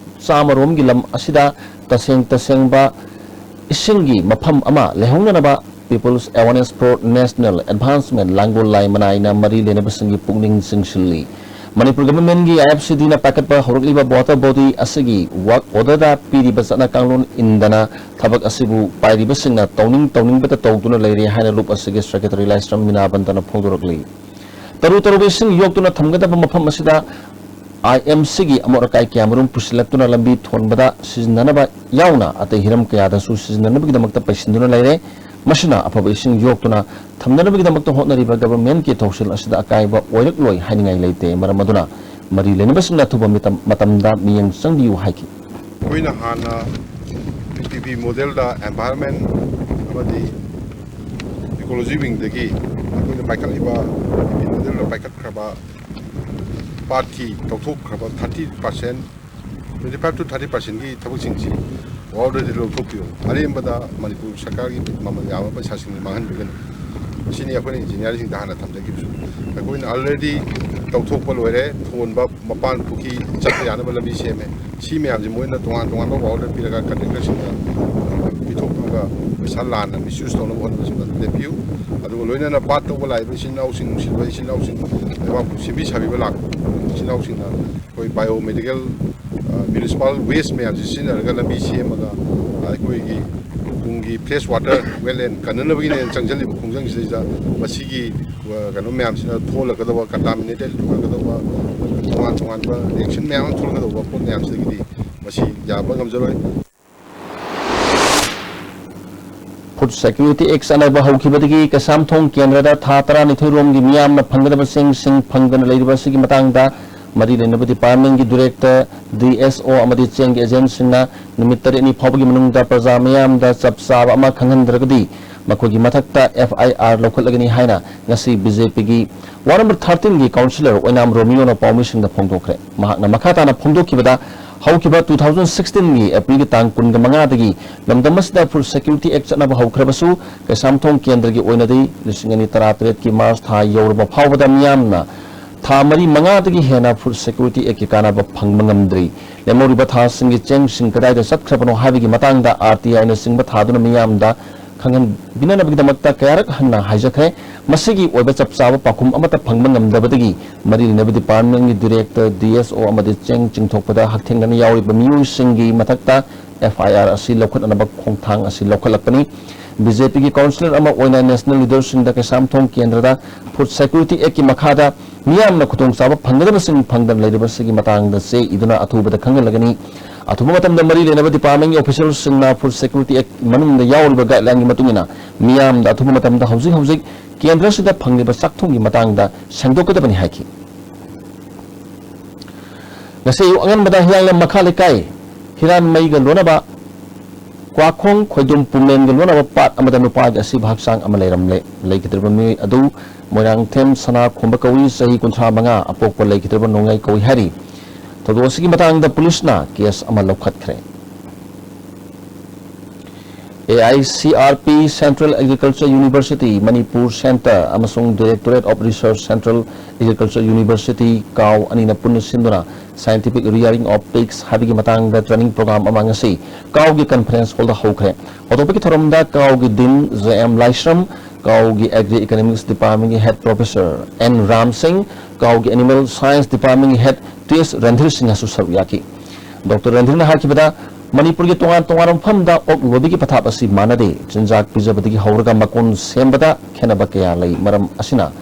ꯆꯥꯝꯃ ꯔꯣꯝꯒꯤ ꯂꯝ ꯑꯁꯤꯗ ꯇꯁꯦꯡ ꯇꯁꯦꯡꯕ ꯏꯁꯤꯡꯒꯤ ꯃꯐꯝ ꯑꯃ ꯂꯩꯍꯧꯅꯅꯕ People's Awareness for National Advancement ꯂꯥꯡꯒꯣꯜ ꯂꯥꯏ ꯃꯅꯥꯏꯅ ꯃꯔꯤ ꯂꯩꯅꯕꯁꯤꯡꯒꯤ ꯄꯨꯛꯅꯤꯡ ꯆꯤꯡꯁꯤꯜꯂꯤ꯫ ꯃꯅꯤꯄꯨꯔ ꯒꯚꯔꯟꯃꯦꯟꯠꯀꯤ ꯑꯥꯏ ꯑꯦꯐ ꯁꯤ ꯗꯤꯅ ꯄꯥꯏꯈꯠꯄ ꯍꯧꯔꯛꯂꯤꯕ ꯕꯣꯇꯔ ꯕꯣꯗꯤ ꯑꯁꯤꯒꯤ ꯋꯥꯔꯛ ꯑꯣꯔꯗꯔꯗ ꯄꯤꯔꯤꯕ ꯆꯠꯅ ꯀꯥꯡꯂꯣꯟ ꯏꯟꯗꯅ ꯊꯕꯛ ꯑꯁꯤꯕꯨ ꯄꯥꯏꯔꯤꯕꯁꯤꯡꯅ ꯇꯧꯅꯤꯡ ꯇꯧꯅꯤꯡꯕꯇ ꯇꯧꯗꯨꯅ ꯂꯩꯔꯦ ꯍꯥꯏꯅ ꯂꯨꯞ ꯑꯁꯤꯒꯤ ꯁꯦꯀ꯭ꯔꯦꯇꯔꯤ ꯂꯥꯏꯁ꯭ꯔꯝ ꯃꯤꯅꯥꯕꯟꯗꯅ ꯐꯣꯡꯗꯣꯔꯛꯂꯤ꯫ ꯇꯔꯨ ꯇꯔꯨꯕ ꯏꯁꯤꯡ ꯌꯣꯛꯇꯨꯅ ꯊꯝꯒꯗꯕ ꯃꯐꯝ ꯑꯁꯤꯗ ꯑꯥꯏ ꯑꯦꯝ ꯁꯤꯒꯤ ꯑꯃꯣꯠ ꯑꯀꯥꯏ ꯀꯌꯥꯃꯔꯨꯝ ꯄꯨꯁꯤꯜꯂꯛꯇꯨꯅ ꯂꯝꯕꯤ ꯊꯣꯟꯕꯗ ꯁꯤꯖꯤꯟꯅꯅꯕ ꯌꯥꯎꯅ ꯑꯇꯩ ꯍꯤꯔꯝ ꯀꯌꯥꯗꯁꯨ ꯁꯤꯖꯤꯟꯅꯅꯕꯒꯤꯗꯃꯛꯇ ꯄꯩꯁꯤꯟꯗꯨꯅ ꯂꯩꯔꯦ꯫ ꯃꯁꯤꯅ ꯑꯐꯕ ꯏꯁꯤꯡ ꯌꯣꯛꯇꯨꯅ ꯊꯝꯅꯅꯕꯒꯤꯗꯃꯛꯇ ꯍꯣꯠꯅꯔꯤꯕ ꯒꯚꯔꯟꯃꯦꯟꯠꯀꯤ ꯊꯧꯁꯤꯜ ꯑꯁꯤꯗ ꯑꯀꯥꯏꯕ ꯑꯣꯏꯔꯛꯂꯣꯏ ꯍꯥꯏꯅꯤꯡꯉꯥꯏ ꯂꯩꯇꯦ꯫ ꯃꯔꯝ ꯑꯗꯨꯅ ꯃꯔꯤ ꯂꯩꯅꯕꯁꯤꯡꯅ ꯑꯊꯨꯕ ꯃꯤꯇꯝ-, ꯃꯇꯝꯗ ꯃꯤꯠꯌꯦꯡ ꯆꯪꯕꯤꯌꯨ ꯍꯥꯏꯈꯤ꯫ ꯑꯩꯈꯣꯏꯅ ꯍꯥꯟꯅ ꯄꯤ ꯄꯤ ꯄꯤ ꯃꯣꯗꯦꯜꯗ ꯑꯦꯟꯚꯥꯏꯔꯟꯃꯦꯟꯠ ꯑꯃꯗꯤ ꯏꯀꯣꯂꯣꯖꯤ ꯋꯤꯡꯗꯒꯤ ꯑꯩꯈꯣꯏꯅ ꯄꯥꯏꯈꯠꯂꯤꯕ ꯄꯤ ꯄꯤ ꯄꯤ ꯃꯣꯗꯦꯜꯗ ꯄꯥꯏꯈꯠꯈ꯭ꯔꯕ ꯄꯥꯠꯀꯤ ꯂꯧꯊꯣꯛꯈ꯭ꯔꯕ thirty percent, twenty five to thirty percentꯀꯤ ꯊꯕꯛꯁꯤꯡꯁꯤ ꯑꯣꯔꯗꯔꯗꯤ ꯂꯧꯊꯣꯛꯄꯤꯌꯨ, ꯑꯔꯦꯝꯕꯗ ꯃꯅꯤꯄꯨꯔ ꯁꯔꯀꯥꯔꯒꯤ ꯃꯃꯜ ꯌꯥꯝꯕ ꯄꯩꯁꯥꯁꯤꯡ ꯃꯥꯡꯍꯟꯕꯤꯒꯅꯨ꯫ ꯃꯁꯤꯅꯤ ꯑꯩꯈꯣꯏꯅ ꯏꯟꯖꯤꯅꯤꯌꯥꯔꯁꯤꯡꯗ ꯍꯥꯟꯅ ꯊꯝꯖꯈꯤꯕꯁꯨ꯫ ꯑꯩꯈꯣꯏꯅ already ꯇꯧꯊꯣꯛꯄ ꯂꯣꯏꯔꯦ, ꯊꯣꯟꯕ ꯃꯄꯥꯟ ꯄꯨꯈ꯭ꯔꯤ ꯆꯠꯄ ꯌꯥꯅꯕ ꯂꯝꯕꯤ ꯁꯦꯝꯃꯦ꯫ ꯁꯤ ꯃꯌꯥꯝꯁꯦ ꯃꯣꯏꯅ ꯇꯣꯉꯥꯟ ꯇꯣꯉꯥꯟꯕ ꯑꯣꯔꯗꯔ ꯄꯤꯔꯒ ꯀꯟꯇ꯭ꯔꯦꯛꯇꯔꯁꯤꯡꯗ ꯄꯤꯊꯣꯛꯑꯒ ꯄꯩꯁꯥ ꯂꯥꯟꯅ ꯃꯤꯁꯌꯨꯁ ꯇꯧꯅꯕ ꯍꯣꯠꯅꯕꯁꯤꯡꯗ ꯂꯦꯞꯄꯤꯌꯨ꯫ ꯑꯗꯨꯒ ꯂꯣꯏꯅꯅ ꯄꯥꯠ ꯇꯧꯕ ꯂꯥꯛꯏꯕ ꯏꯆꯤꯟ ꯏꯅꯥꯎꯁꯤꯡ, ꯅꯨꯡꯁꯤꯕ ꯏꯆꯤꯟ ꯏꯅꯥꯎꯁꯤꯡ, ꯂꯩꯕꯥꯛꯄꯨ ꯁꯦꯝꯕꯤ ꯁꯥꯕꯤꯕ ꯂꯥꯛꯄ ꯏꯆꯤꯟ ꯏꯅꯥꯎꯁꯤꯡꯅ ꯑꯩꯈꯣꯏ ꯕꯥꯏꯑꯣ ꯃꯦꯗꯤꯀꯦꯜ, ꯑ, ꯃ꯭ꯌꯨꯅꯤꯁꯤꯄꯥꯜ ꯋꯦꯁ ꯃꯌꯥꯝꯁꯤ ꯁꯤꯖꯤꯟꯅꯔꯒ ꯂꯝꯕꯤ ꯁꯦꯝꯃꯒ, ꯑ, ꯑꯩꯈꯣꯏꯒꯤ ꯇꯨꯡꯒꯤ ꯐ꯭ꯔꯦꯁ ꯋꯥꯇꯔ, ꯋꯦꯠꯂꯦꯟ ꯀꯟꯅꯅꯕꯒꯤꯅꯦꯅ ꯆꯪꯁꯤꯜꯂꯤꯕ ꯈꯣꯡꯖꯪꯁꯤꯗꯩꯗ ꯃꯁꯤꯒꯤ, ꯑ, ꯀꯩꯅꯣ ꯃꯌꯥꯝꯁꯤꯅ ꯊꯣꯛꯍꯜꯂꯛꯀꯗꯕ, ꯀꯟꯇꯥꯃꯤꯅꯦꯇꯦꯠ ꯑꯣꯏꯔꯛꯀꯗꯕ, ꯇꯣꯉꯥꯟ ꯇꯣꯉꯥꯟꯕ ꯔꯤꯌꯦꯛꯁꯟ ꯃꯌꯥꯝ ꯑꯃ ꯊꯣꯛꯂꯛꯀꯗꯧꯕ ꯄꯣꯠ ꯃꯌꯥꯝꯁꯤꯗꯒꯤꯗꯤ ꯃꯁꯤ ꯌꯥꯕ ꯉꯝꯖꯔꯣꯏ꯫ ꯐꯨꯗ ꯁꯦꯀ꯭ꯌꯨꯔꯤꯇꯤ ꯑꯦꯛ ꯆꯠꯅꯕ ꯍꯧꯈꯤꯕꯗꯒꯤ ꯀꯩꯁꯥꯝꯊꯣꯡ ꯀꯦꯟꯗ꯭ꯔꯗ ꯊꯥ ꯇꯔꯥꯅꯤꯊꯣꯏ ꯔꯣꯝꯒꯤ ꯃꯤꯌꯥꯝꯅ ꯐꯪꯒꯗꯕ ꯆꯦꯡꯁꯤꯡ ꯐꯪꯗꯅ ꯂꯩꯔꯤꯕ ꯑꯁꯤꯒꯤ ꯃꯇꯥꯡꯗ ꯃꯔꯤ ꯂꯩꯅꯕ ꯗꯤꯄꯥꯔꯠꯃꯦꯟꯒꯤ ꯗꯤꯔꯦꯛꯇꯔ, ꯗꯤ ꯑꯦꯁ ꯑꯣ ꯑꯃꯗꯤ ꯆꯦꯡꯒꯤ ꯑꯦꯖꯦꯟꯠꯁꯤꯡꯅ ꯅꯨꯃꯤꯠ ꯇꯔꯦꯠꯅꯤ ꯐꯥꯎꯕꯒꯤ ꯃꯅꯨꯡꯗ ꯄ꯭ꯔꯖꯥ ꯃꯤꯌꯥꯝꯗ ꯆꯞ ꯆꯥꯕ ꯑꯃ ꯈꯪꯍꯟꯗ꯭ꯔꯒꯗꯤ ꯃꯈꯣꯏꯒꯤ ꯃꯊꯛꯇ ꯑꯦꯐ ꯑꯥꯏ ꯑꯥꯔ ꯂꯧꯈꯠꯂꯒꯅꯤ ꯍꯥꯏꯅ ꯉꯁꯤ ꯕꯤ ꯖꯦ ꯄꯤꯒꯤ ꯋꯥꯔꯗ ꯅꯝꯕꯔ ꯊꯥꯔꯇꯤꯟꯒꯤ ꯀꯥꯎꯟꯁꯤꯂꯔ ꯑꯣꯏꯅꯥꯝ ꯔꯣꯃꯤꯌꯣꯅ ꯄꯥꯎꯃꯤꯁꯤꯡꯗ ꯐꯣꯡꯗꯣꯛꯈ꯭ꯔꯦ꯫ ꯃꯍꯥꯛꯅ ꯃꯈꯥ ꯇꯥꯅ ꯐꯣꯡꯗꯣꯛꯈꯤꯕꯗ, ꯍꯧꯈꯤꯕ ꯇꯨ ꯊꯥꯎꯖꯟ ꯁꯤꯛꯁꯇꯤꯟꯒꯤ ꯑꯦꯄ꯭ꯔꯤꯜꯒꯤ ꯇꯥꯡ ꯀꯨꯟꯒ ꯃꯉꯥꯗꯒꯤ ꯂꯝꯗꯝ ꯑꯁꯤꯗ ꯐꯨꯗ ꯁꯦꯀ꯭ꯌꯨꯔꯤꯇꯤ ꯑꯦꯛ ꯆꯠꯅꯕ ꯍꯧꯈ꯭ꯔꯕꯁꯨ, ꯀꯩꯁꯥꯝꯊꯣꯡ ꯀꯦꯟꯗ꯭ꯔꯒꯤ ꯑꯣꯏꯅꯗꯤ ꯂꯤꯁꯤꯡ ꯑꯅꯤ ꯇꯔꯥꯇꯔꯦꯠꯀꯤ ꯃꯥꯔꯆ ꯊꯥ ꯌꯧꯔꯕ ꯐꯥꯎꯕꯗ ꯃꯤꯌꯥꯝꯅ ꯊꯥ ꯃꯔꯤ ꯃꯉꯥꯗꯒꯤ ꯍꯦꯟꯅ ꯐꯨꯗ ꯁꯦꯀ꯭ꯌꯨꯔꯤꯇꯤ ꯑꯦꯛꯀꯤ ꯀꯥꯟꯅꯕ ꯐꯪꯕ ꯉꯝꯗ꯭ꯔꯤ꯫ ꯂꯦꯝꯍꯧꯔꯤꯕ ꯊꯥꯁꯤꯡꯒꯤ ꯆꯦꯡꯁꯤꯡ ꯀꯗꯥꯏꯗ ꯆꯠꯈ꯭ꯔꯕꯅꯣ ꯍꯥꯏꯕꯒꯤ ꯃꯇꯥꯡꯗ ꯑꯥꯔ ꯇꯤ ꯑꯥꯏꯅꯆꯤꯡꯕ ꯊꯥꯗꯨꯅ ꯃꯤꯌꯥꯝꯗ ꯈꯪꯍꯟꯕꯤꯅꯅꯕꯒꯤꯗꯃꯛꯇ ꯀꯌꯥꯔꯛ ꯍꯟꯅ ꯍꯥꯏꯖꯈ꯭ꯔꯦ꯫ ꯃꯁꯤꯒꯤ ꯑꯣꯏꯕ ꯆꯞ ꯆꯥꯕ ꯄꯥꯎꯈꯨꯝ ꯑꯃꯠꯇ ꯐꯪꯕ ꯉꯝꯗꯕꯗꯒꯤ ꯃꯔꯤ ꯂꯩꯅꯕ department ꯀꯤ director, D S O ꯑꯃꯗꯤ ꯆꯦꯡ ꯆꯤꯡꯊꯣꯛꯄꯗ ꯍꯛꯊꯦꯡꯅꯅ ꯌꯥꯎꯔꯤꯕ ꯃꯤꯑꯣꯏꯁꯤꯡꯒꯤ ꯃꯊꯛꯇ F I R ꯑꯁꯤ ꯂꯧꯈꯠꯅꯅꯕ ꯈꯣꯡꯊꯥꯡ ꯑꯁꯤ ꯂꯧꯈꯠꯂꯛꯄꯅꯤ꯫ B J P ꯒꯤ councillor ꯑꯃ ꯑꯣꯏꯅ national leader ꯁꯤꯡꯗ ꯀꯩꯁꯥꯝꯊꯣꯡ ꯀꯦꯟꯗ꯭ꯔꯗ Food Security Act ꯀꯤ ꯃꯈꯥꯗ ꯃꯤꯌꯥꯝꯅ ꯈꯨꯗꯣꯡꯆꯥꯕ ꯐꯪꯒꯗꯕꯁꯤꯡ ꯐꯪꯗꯅ ꯂꯩꯔꯤꯕꯁꯤꯒꯤ ꯃꯇꯥꯡꯗ ꯆꯦ ꯏꯗꯨꯅ ꯑꯊꯨꯕꯗ ꯈꯪꯍꯜꯂꯒꯅꯤ꯫ ꯑꯊꯨꯕ ꯃꯇꯝꯗ ꯃꯔꯤ ꯂꯩꯅꯕ department ꯀꯤ official ꯁꯤꯡꯅ Food Security Act ꯃꯅꯨꯡꯗ ꯌꯥꯎꯔꯤꯕ guideline ꯒꯤ ꯃꯇꯨꯡ ꯏꯟꯅ ꯃꯤꯌꯥꯝꯗ ꯑꯊꯨꯕ ꯃꯇꯝꯗ ꯍꯧꯖꯤꯛ ꯍꯧꯖꯤꯛ ꯀꯦꯟꯗ꯭ꯔꯁꯤꯗ ꯐꯪꯂꯤꯕ ꯆꯥꯛꯊꯨꯝꯒꯤ ꯃꯇꯥꯡꯗ ꯁꯦꯡꯗꯣꯛꯀꯗꯕꯅꯤ ꯍꯥꯏꯈꯤ꯫ ꯉꯁꯤ ꯑꯌꯨꯛ ꯑꯉꯟꯕꯗ ꯍꯤꯌꯥꯡꯂꯝ ꯃꯈꯥ ꯂꯩꯀꯥꯏ ꯍꯤꯔꯥꯟꯃꯩꯒ ꯂꯣꯟꯅꯕ ꯀ꯭ꯋꯥꯈꯣꯡ ꯈꯣꯏꯗꯨꯝ ꯄꯨꯝꯂꯦꯟꯒ ꯂꯣꯟꯅꯕ ꯄꯥꯠ ꯑꯃꯗ ꯅꯨꯄꯥꯒꯤ ꯑꯁꯤꯕ ꯍꯛꯆꯥꯡ ꯑꯃ ꯂꯩꯔꯝꯂꯦ꯫ ꯂꯩꯈꯤꯗ꯭ꯔꯕ ꯃꯤꯑꯣꯏ ꯑꯗꯨ ꯃꯣꯏꯔꯥꯡꯊꯦꯝ ꯁꯅꯥ ꯈꯣꯝꯕ ꯀꯧꯏ, ꯆꯍꯤ ꯀꯨꯟꯊ꯭ꯔꯥ ꯃꯉꯥ, ꯑꯄꯣꯛꯄ ꯂꯩꯈꯤꯗ꯭ꯔꯕ ꯅꯣꯡꯉꯥꯏ ꯀꯧꯏ ꯍꯥꯏꯔꯤ꯫ ꯊꯧꯗꯣꯛ ꯑꯁꯤꯒꯤ ꯃꯇꯥꯡꯗ ꯄꯨꯂꯤꯁꯅ ꯀꯦꯁ ꯑꯃ ꯂꯧꯈꯠꯈ꯭ꯔꯦ꯫ A I C R P, Central Agriculture University, Manipur Center ꯑꯃꯁꯨꯡ Directorate of Research, Central Agriculture University, ꯀꯥꯎ ꯑꯅꯤꯅ ꯄꯨꯟꯅ ꯁꯤꯟꯗꯨꯅ Scientific Rearing of Pigs ꯍꯥꯏꯕꯒꯤ ꯃꯇꯥꯡꯗ training program ꯑꯃ ꯉꯁꯤ ꯀꯥꯎꯒꯤ conference hall ꯗ ꯍꯧꯈ꯭ꯔꯦ꯫ ꯍꯧꯗꯣꯛꯄꯒꯤ ꯊꯧꯔꯝꯗ ꯀꯥꯎꯒꯤ Dean J M ꯂꯥꯏꯁ꯭ꯔꯝ, ꯀꯥꯎꯒꯤ Agri Economics Department ꯒꯤ Head Professor N ꯔꯥꯝ ꯁꯤꯡ, ꯀꯥꯎꯒꯤ Animal Science Department ꯒꯤ Head T S ꯔꯟꯙꯤꯔ ꯁꯤꯡꯍꯁꯨ ꯁꯔꯨꯛ ꯌꯥꯈꯤ꯫ ꯗꯣꯛꯇꯔ ꯔꯟꯙꯤꯔꯅ ꯍꯥꯏꯈꯤꯕꯗ, ꯃꯅꯤꯄꯨꯔꯒꯤ ꯇꯣꯉꯥꯟ ꯇꯣꯉꯥꯟꯕ ꯃꯐꯝꯗ ꯑꯣꯛ ꯂꯣꯏꯕꯒꯤ ꯄꯊꯥꯞ ꯑꯁꯤ ꯃꯥꯟꯅꯗꯦ꯫ ꯆꯤꯟꯖꯥꯛ ꯄꯤꯖꯕꯗꯒꯤ ꯍꯧꯔꯒ ꯃꯀꯣꯟ ꯁꯦꯝꯕꯗ ꯈꯦꯠꯅꯕ ꯀꯌꯥ ꯂꯩ꯫ ꯃꯔꯝ ꯑꯁꯤꯅ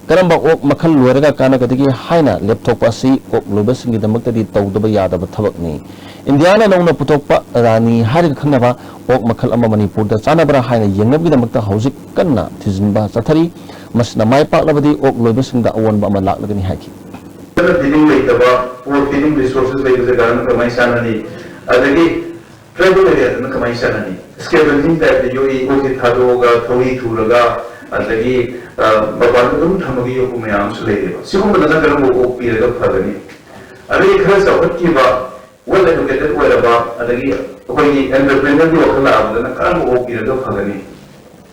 ꯀꯔꯝꯕ ꯑꯣꯛ ꯃꯈꯜ ꯂꯣꯏꯔꯒ ꯀꯥꯟꯅꯒꯗꯒꯦ ꯍꯥꯏꯅ ꯂꯦꯞꯊꯣꯛꯄ ꯑꯁꯤ ꯑꯣꯛ ꯂꯣꯏꯕꯁꯤꯡꯒꯤꯗꯃꯛꯇꯗꯤ ꯇꯧꯗꯕ ꯌꯥꯗꯕ ꯊꯕꯛꯅꯤ꯫ ꯏꯟꯗꯤꯌꯥꯅ ꯅꯧꯅ ꯄꯨꯊꯣꯛꯄ ꯔꯥꯅꯤ ꯍꯥꯏꯔꯒ ꯈꯪꯅꯕ ꯑꯣꯛ ꯃꯈꯜ ꯑꯃ ꯃꯅꯤꯄꯨꯔꯗ ꯆꯥꯅꯕ꯭ꯔꯥ ꯍꯥꯏꯅ ꯌꯦꯡꯅꯕꯒꯤꯗꯃꯛꯇ ꯍꯧꯖꯤꯛ ꯀꯟꯅ ꯊꯤꯖꯤꯟꯕ ꯆꯠꯊꯔꯤ꯫ ꯃꯁꯤꯅ ꯃꯥꯏ ꯄꯥꯛꯂꯕꯗꯤ ꯑꯣꯛ ꯂꯣꯏꯕꯁꯤꯡꯗ ꯑꯑꯣꯟꯕ ꯑꯃ ꯂꯥꯛꯂꯒꯅꯤ ꯍꯥꯏꯈꯤ꯫ ꯐꯤꯗꯤꯡ ꯂꯩꯇꯕ, poor feeding resources ꯂꯩꯕ ꯖꯒꯥꯗꯅ ꯀꯃꯥꯏꯅ ꯆꯥꯟꯅꯅꯤ? ꯑꯗꯒꯤ tribal areaꯗꯅ ꯀꯃꯥꯏꯅ ꯆꯥꯟꯅꯅꯤ? Scavenging typeꯇ ꯌꯣꯛꯏ, ꯑꯣꯛꯁꯤ ꯊꯥꯗꯣꯛꯑꯒ, ꯊꯧꯔꯤ ꯊꯨꯔꯒ, ꯑꯗꯒꯤ, ꯑ, ꯃꯄꯥꯟꯗ ꯑꯗꯨꯝ ꯊꯝꯃꯒ ꯌꯣꯛꯄ ꯃꯌꯥꯝ ꯑꯃꯁꯨ ꯂꯩꯔꯦꯕ꯫ ꯁꯤꯒꯨꯝꯕꯗꯅ ꯀꯔꯝꯕ ꯑꯣꯛ ꯄꯤꯔꯒ ꯐꯒꯅꯤ? ꯑꯗꯒꯤ ꯈꯔ ꯆꯥꯎꯈꯠꯈꯤꯕ, well educated ꯑꯣꯏꯔꯕ, ꯑꯗꯒꯤ ꯑꯩꯈꯣꯏꯒꯤ entrepreneurꯒꯤ ꯋꯥꯈꯜ ꯂꯥꯛꯑꯕꯗꯅ ꯀꯔꯝꯕ ꯑꯣꯛ ꯄꯤꯔꯒ ꯐꯒꯅꯤ?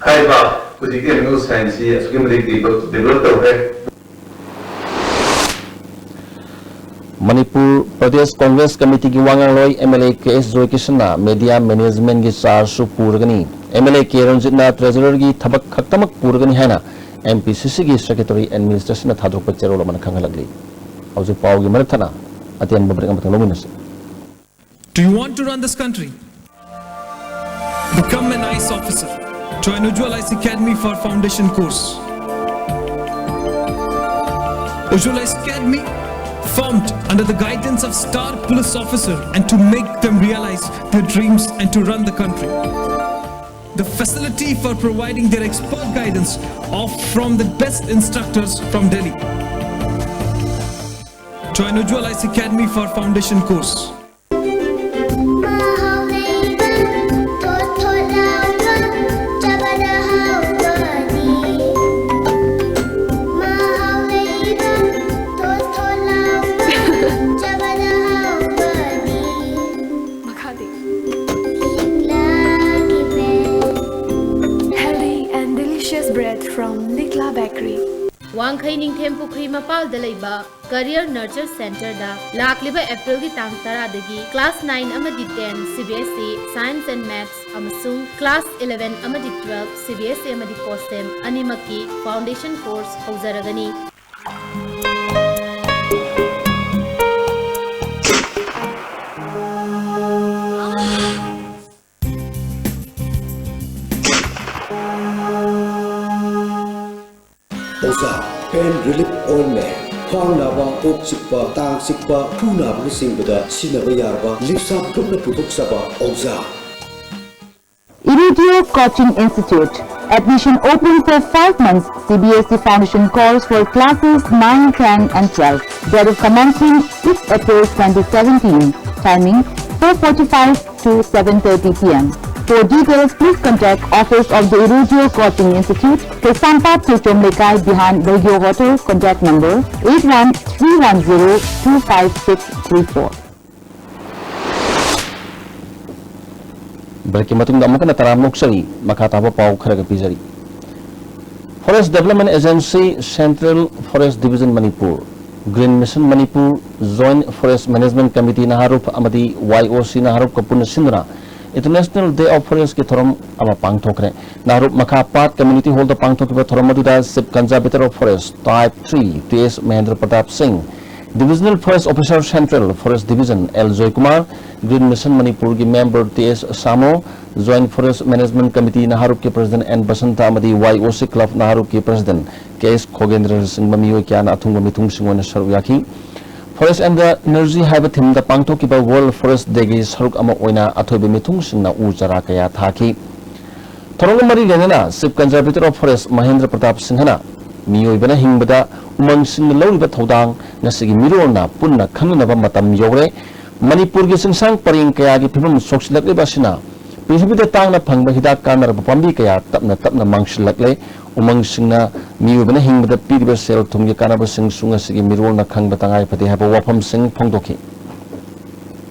ꯍꯥꯏꯔꯤꯕ ꯍꯧꯖꯤꯛꯇꯤ animal scienceꯁꯤ ꯑꯁꯨꯛꯀꯤ ꯃꯇꯤꯛ develop, develop ꯇꯧꯈ꯭ꯔꯦ꯫ ꯃꯅꯤꯄꯨꯔ ꯄ꯭ꯔꯗꯦꯁ ꯀꯣꯡꯒ꯭ꯔꯦꯁ ꯀꯃꯤꯇꯤꯒꯤ ꯋꯥ ꯉꯥꯡꯂꯣꯏ M L A K S ꯖꯣꯏꯀꯤꯁꯟꯅ media managementꯒꯤ chargeꯁꯨ ꯄꯨꯔꯒꯅꯤ꯫ ꯑꯦꯝ ꯑꯦꯜ ꯑꯦ ꯀꯦ ꯔꯟꯖꯤꯠꯅ ꯇ꯭ꯔꯦꯖꯔꯔꯒꯤ ꯊꯕꯛ ꯈꯛꯇꯃꯛ ꯄꯨꯔꯒꯅꯤ ꯍꯥꯏꯅ ꯑꯦꯝ ꯄꯤ ꯁꯤ ꯁꯤꯒꯤ ꯁꯦꯀ꯭ꯔꯦꯇꯔꯤ ꯑꯦꯗꯃꯤꯅꯤꯁꯇ꯭ꯔꯦꯁꯟꯅ ꯊꯥꯗꯣꯔꯛꯄ ꯆꯦꯔꯣꯜ ꯑꯃꯅ ꯈꯪꯍꯜꯂꯛꯂꯤ꯫ ꯍꯧꯖꯤꯛ ꯄꯥꯎꯒꯤ ꯃꯔꯛ ꯊꯠꯅ ꯑꯇꯦꯟꯕ ꯕ꯭ꯔꯦꯛ ꯑꯃꯇꯪ ꯂꯧꯃꯤꯟꯅꯁꯤ꯫ Do you want to run this country? Become an I A S officer. Join Ujjwal I A S Academy for foundation course. Ujjwal I A S Academy, formed under the guidance of star police officer and to make them realize their dreams and to run the country. The facility for providing their expert guidance of from the best instructors from Delhi. Join Ujjwal I A S Academy for foundation course. ꯃꯈꯥꯗꯤ꯫ Healthy and delicious bread from Likla Bakery. ꯋꯥꯡꯈꯩ ꯅꯤꯡꯊꯦꯝ ꯄꯨꯈ꯭ꯔꯤ ꯃꯄꯥꯜꯗ ꯂꯩꯕ Career Nurture Centreꯗ ꯂꯥꯛꯂꯤꯕ ꯑꯦꯄ꯭ꯔꯤꯜꯒꯤ ꯇꯥꯡ ꯇꯔꯥꯗꯒꯤ class nine ꯑꯃꯗꯤ ten C B S E Science and Maths ꯑꯃꯁꯨꯡ class eleven ꯑꯃꯗꯤ twelve C B S E ꯑꯃꯗꯤ COSEM ꯑꯅꯤꯃꯛꯀꯤ foundation course ꯍꯧꯖꯔꯒꯅꯤ꯫ ꯑꯣꯖꯥ, Pain Relief Ointment, ꯈ꯭ꯋꯥꯡ ꯅꯥꯕ, ꯀꯣꯛ ꯆꯤꯛꯄ, ꯇꯥꯡ ꯆꯤꯛꯄ, ꯈꯨ ꯅꯥꯕꯅꯆꯤꯡꯕꯗ ꯁꯤꯖꯤꯟꯅꯕ ꯌꯥꯔꯕ ꯂꯤꯞꯁꯥꯞ ꯒ꯭ꯔꯨꯞꯅ ꯄꯨꯊꯣꯛꯆꯕ ꯑꯣꯖꯥ꯫ Irudio Coaching Institute. Admission open for five months C B S E foundation course for classes nine, ten and twelve. Date of commencement six April twenty seventeen. Timing four forty-five to seven thirty P M. For details, please contact Office of the Irudio Coaching Institute, Kaisampad, Tuchom Lekai, behind Bagyo Hotel. Contact number eight one three one zero two five six three four. ꯕ꯭ꯔꯦꯛꯀꯤ ꯃꯇꯨꯡꯗ ꯑꯃꯨꯛ ꯍꯟꯅ ꯇꯔꯥꯝꯅ ꯑꯣꯛꯆꯔꯤ꯫ ꯃꯈꯥ ꯇꯥꯕ ꯄꯥꯎ ꯈꯔꯒ ꯄꯤꯖꯔꯤ꯫ Forest Development Agency, Central Forest Division Manipur, Green Mission Manipur, Joint Forest Management Committee ꯅꯍꯥꯔꯨꯞ ꯑꯃꯗꯤ Y O C ꯅꯍꯥꯔꯨꯞꯀ ꯄꯨꯟꯅ ꯁꯤꯟꯗꯨꯅ International Day of Forest ꯀꯤ ꯊꯧꯔꯝ ꯑꯃ ꯄꯥꯡꯊꯣꯛꯈ꯭ꯔꯦ꯫ ꯅꯥꯍꯔꯨꯞ ꯃꯈꯥ ꯄꯥꯠ Community Hall ꯗ ꯄꯥꯡꯊꯣꯛꯈꯤꯕ ꯊꯧꯔꯝ ꯑꯗꯨꯗ Chief Conservator of Forest Type three T S Mahendra Pratap Singh, Divisional Forest Officer Central Forest Division L Joy Kumar, Green Mission ꯃꯅꯤꯄꯨꯔꯒꯤ member T S Samo, Joint Forest Management Committee ꯅꯥꯍꯔꯨꯞꯀꯤ President N Basanta ꯑꯃꯗꯤ Y O C Club ꯅꯥꯍꯔꯨꯞꯀꯤ President K S ꯈꯣꯒꯦꯟꯗ꯭ꯔꯅꯆꯤꯡꯕ ꯃꯤꯑꯣꯏ ꯀꯌꯥꯅ ꯑꯊꯨꯡꯕ ꯃꯤꯊꯨꯡꯁꯤꯡ ꯑꯣꯏꯅ ꯁꯔꯨꯛ ꯌꯥꯈꯤ꯫ Forest and the Energy ꯍꯥꯏꯕ theme ꯗ ꯄꯥꯡꯊꯣꯛꯈꯤꯕ World Forest Day ꯒꯤ ꯁꯔꯨꯛ ꯑꯃ ꯑꯣꯏꯅ ꯑꯊꯣꯏꯕ ꯃꯤꯊꯨꯡꯁꯤꯡꯅ ꯎ ꯆꯥꯔꯥ ꯀꯌꯥ ꯊꯥꯈꯤ꯫ ꯊꯧꯔꯝꯒ ꯃꯔꯤ ꯂꯩꯅꯅ Chief Conservator of Forest Mahendra Pratap ꯁꯤꯡꯍꯅ ꯃꯤꯑꯣꯏꯕꯅ ꯍꯤꯡꯕꯗ ꯎꯃꯪꯁꯤꯡꯅ ꯂꯧꯔꯤꯕ ꯊꯧꯗꯥꯡ ꯉꯁꯤꯒꯤ ꯃꯤꯔꯣꯜꯅ ꯄꯨꯟꯅ ꯈꯪꯅꯅꯕ ꯃꯇꯝ ꯌꯧꯔꯦ꯫ ꯃꯅꯤꯄꯨꯔꯒꯤ ꯆꯤꯡꯁꯥꯡ ꯄꯔꯦꯡ ꯀꯌꯥꯒꯤ ꯐꯤꯕꯝ ꯁꯣꯛꯁꯤꯜꯂꯛꯂꯤꯕ ꯑꯁꯤꯅ ꯄ꯭ꯔꯤꯊꯤꯕꯤꯗ ꯇꯥꯡꯅ ꯐꯪꯕ ꯍꯤꯗꯥꯛ ꯀꯥꯟꯅꯔꯕ ꯄꯥꯝꯕꯤ ꯀꯌꯥ ꯇꯞꯅ ꯇꯞꯅ ꯃꯥꯡꯁꯤꯜꯂꯛꯂꯦ꯫ ꯎꯃꯪꯁꯤꯡꯅ ꯃꯤꯑꯣꯏꯕꯅ ꯍꯤꯡꯕꯗ ꯄꯤꯔꯤꯕ ꯁꯦꯜ ꯊꯨꯝꯒꯤ ꯀꯥꯟꯅꯕꯁꯤꯡꯁꯨ ꯉꯁꯤꯒꯤ ꯃꯤꯔꯣꯜꯅ ꯈꯪꯕ ꯇꯉꯥꯏ ꯐꯗꯦ ꯍꯥꯏꯕ ꯋꯥꯐꯝꯁꯤꯡ ꯐꯣꯡꯗꯣꯛꯈꯤ꯫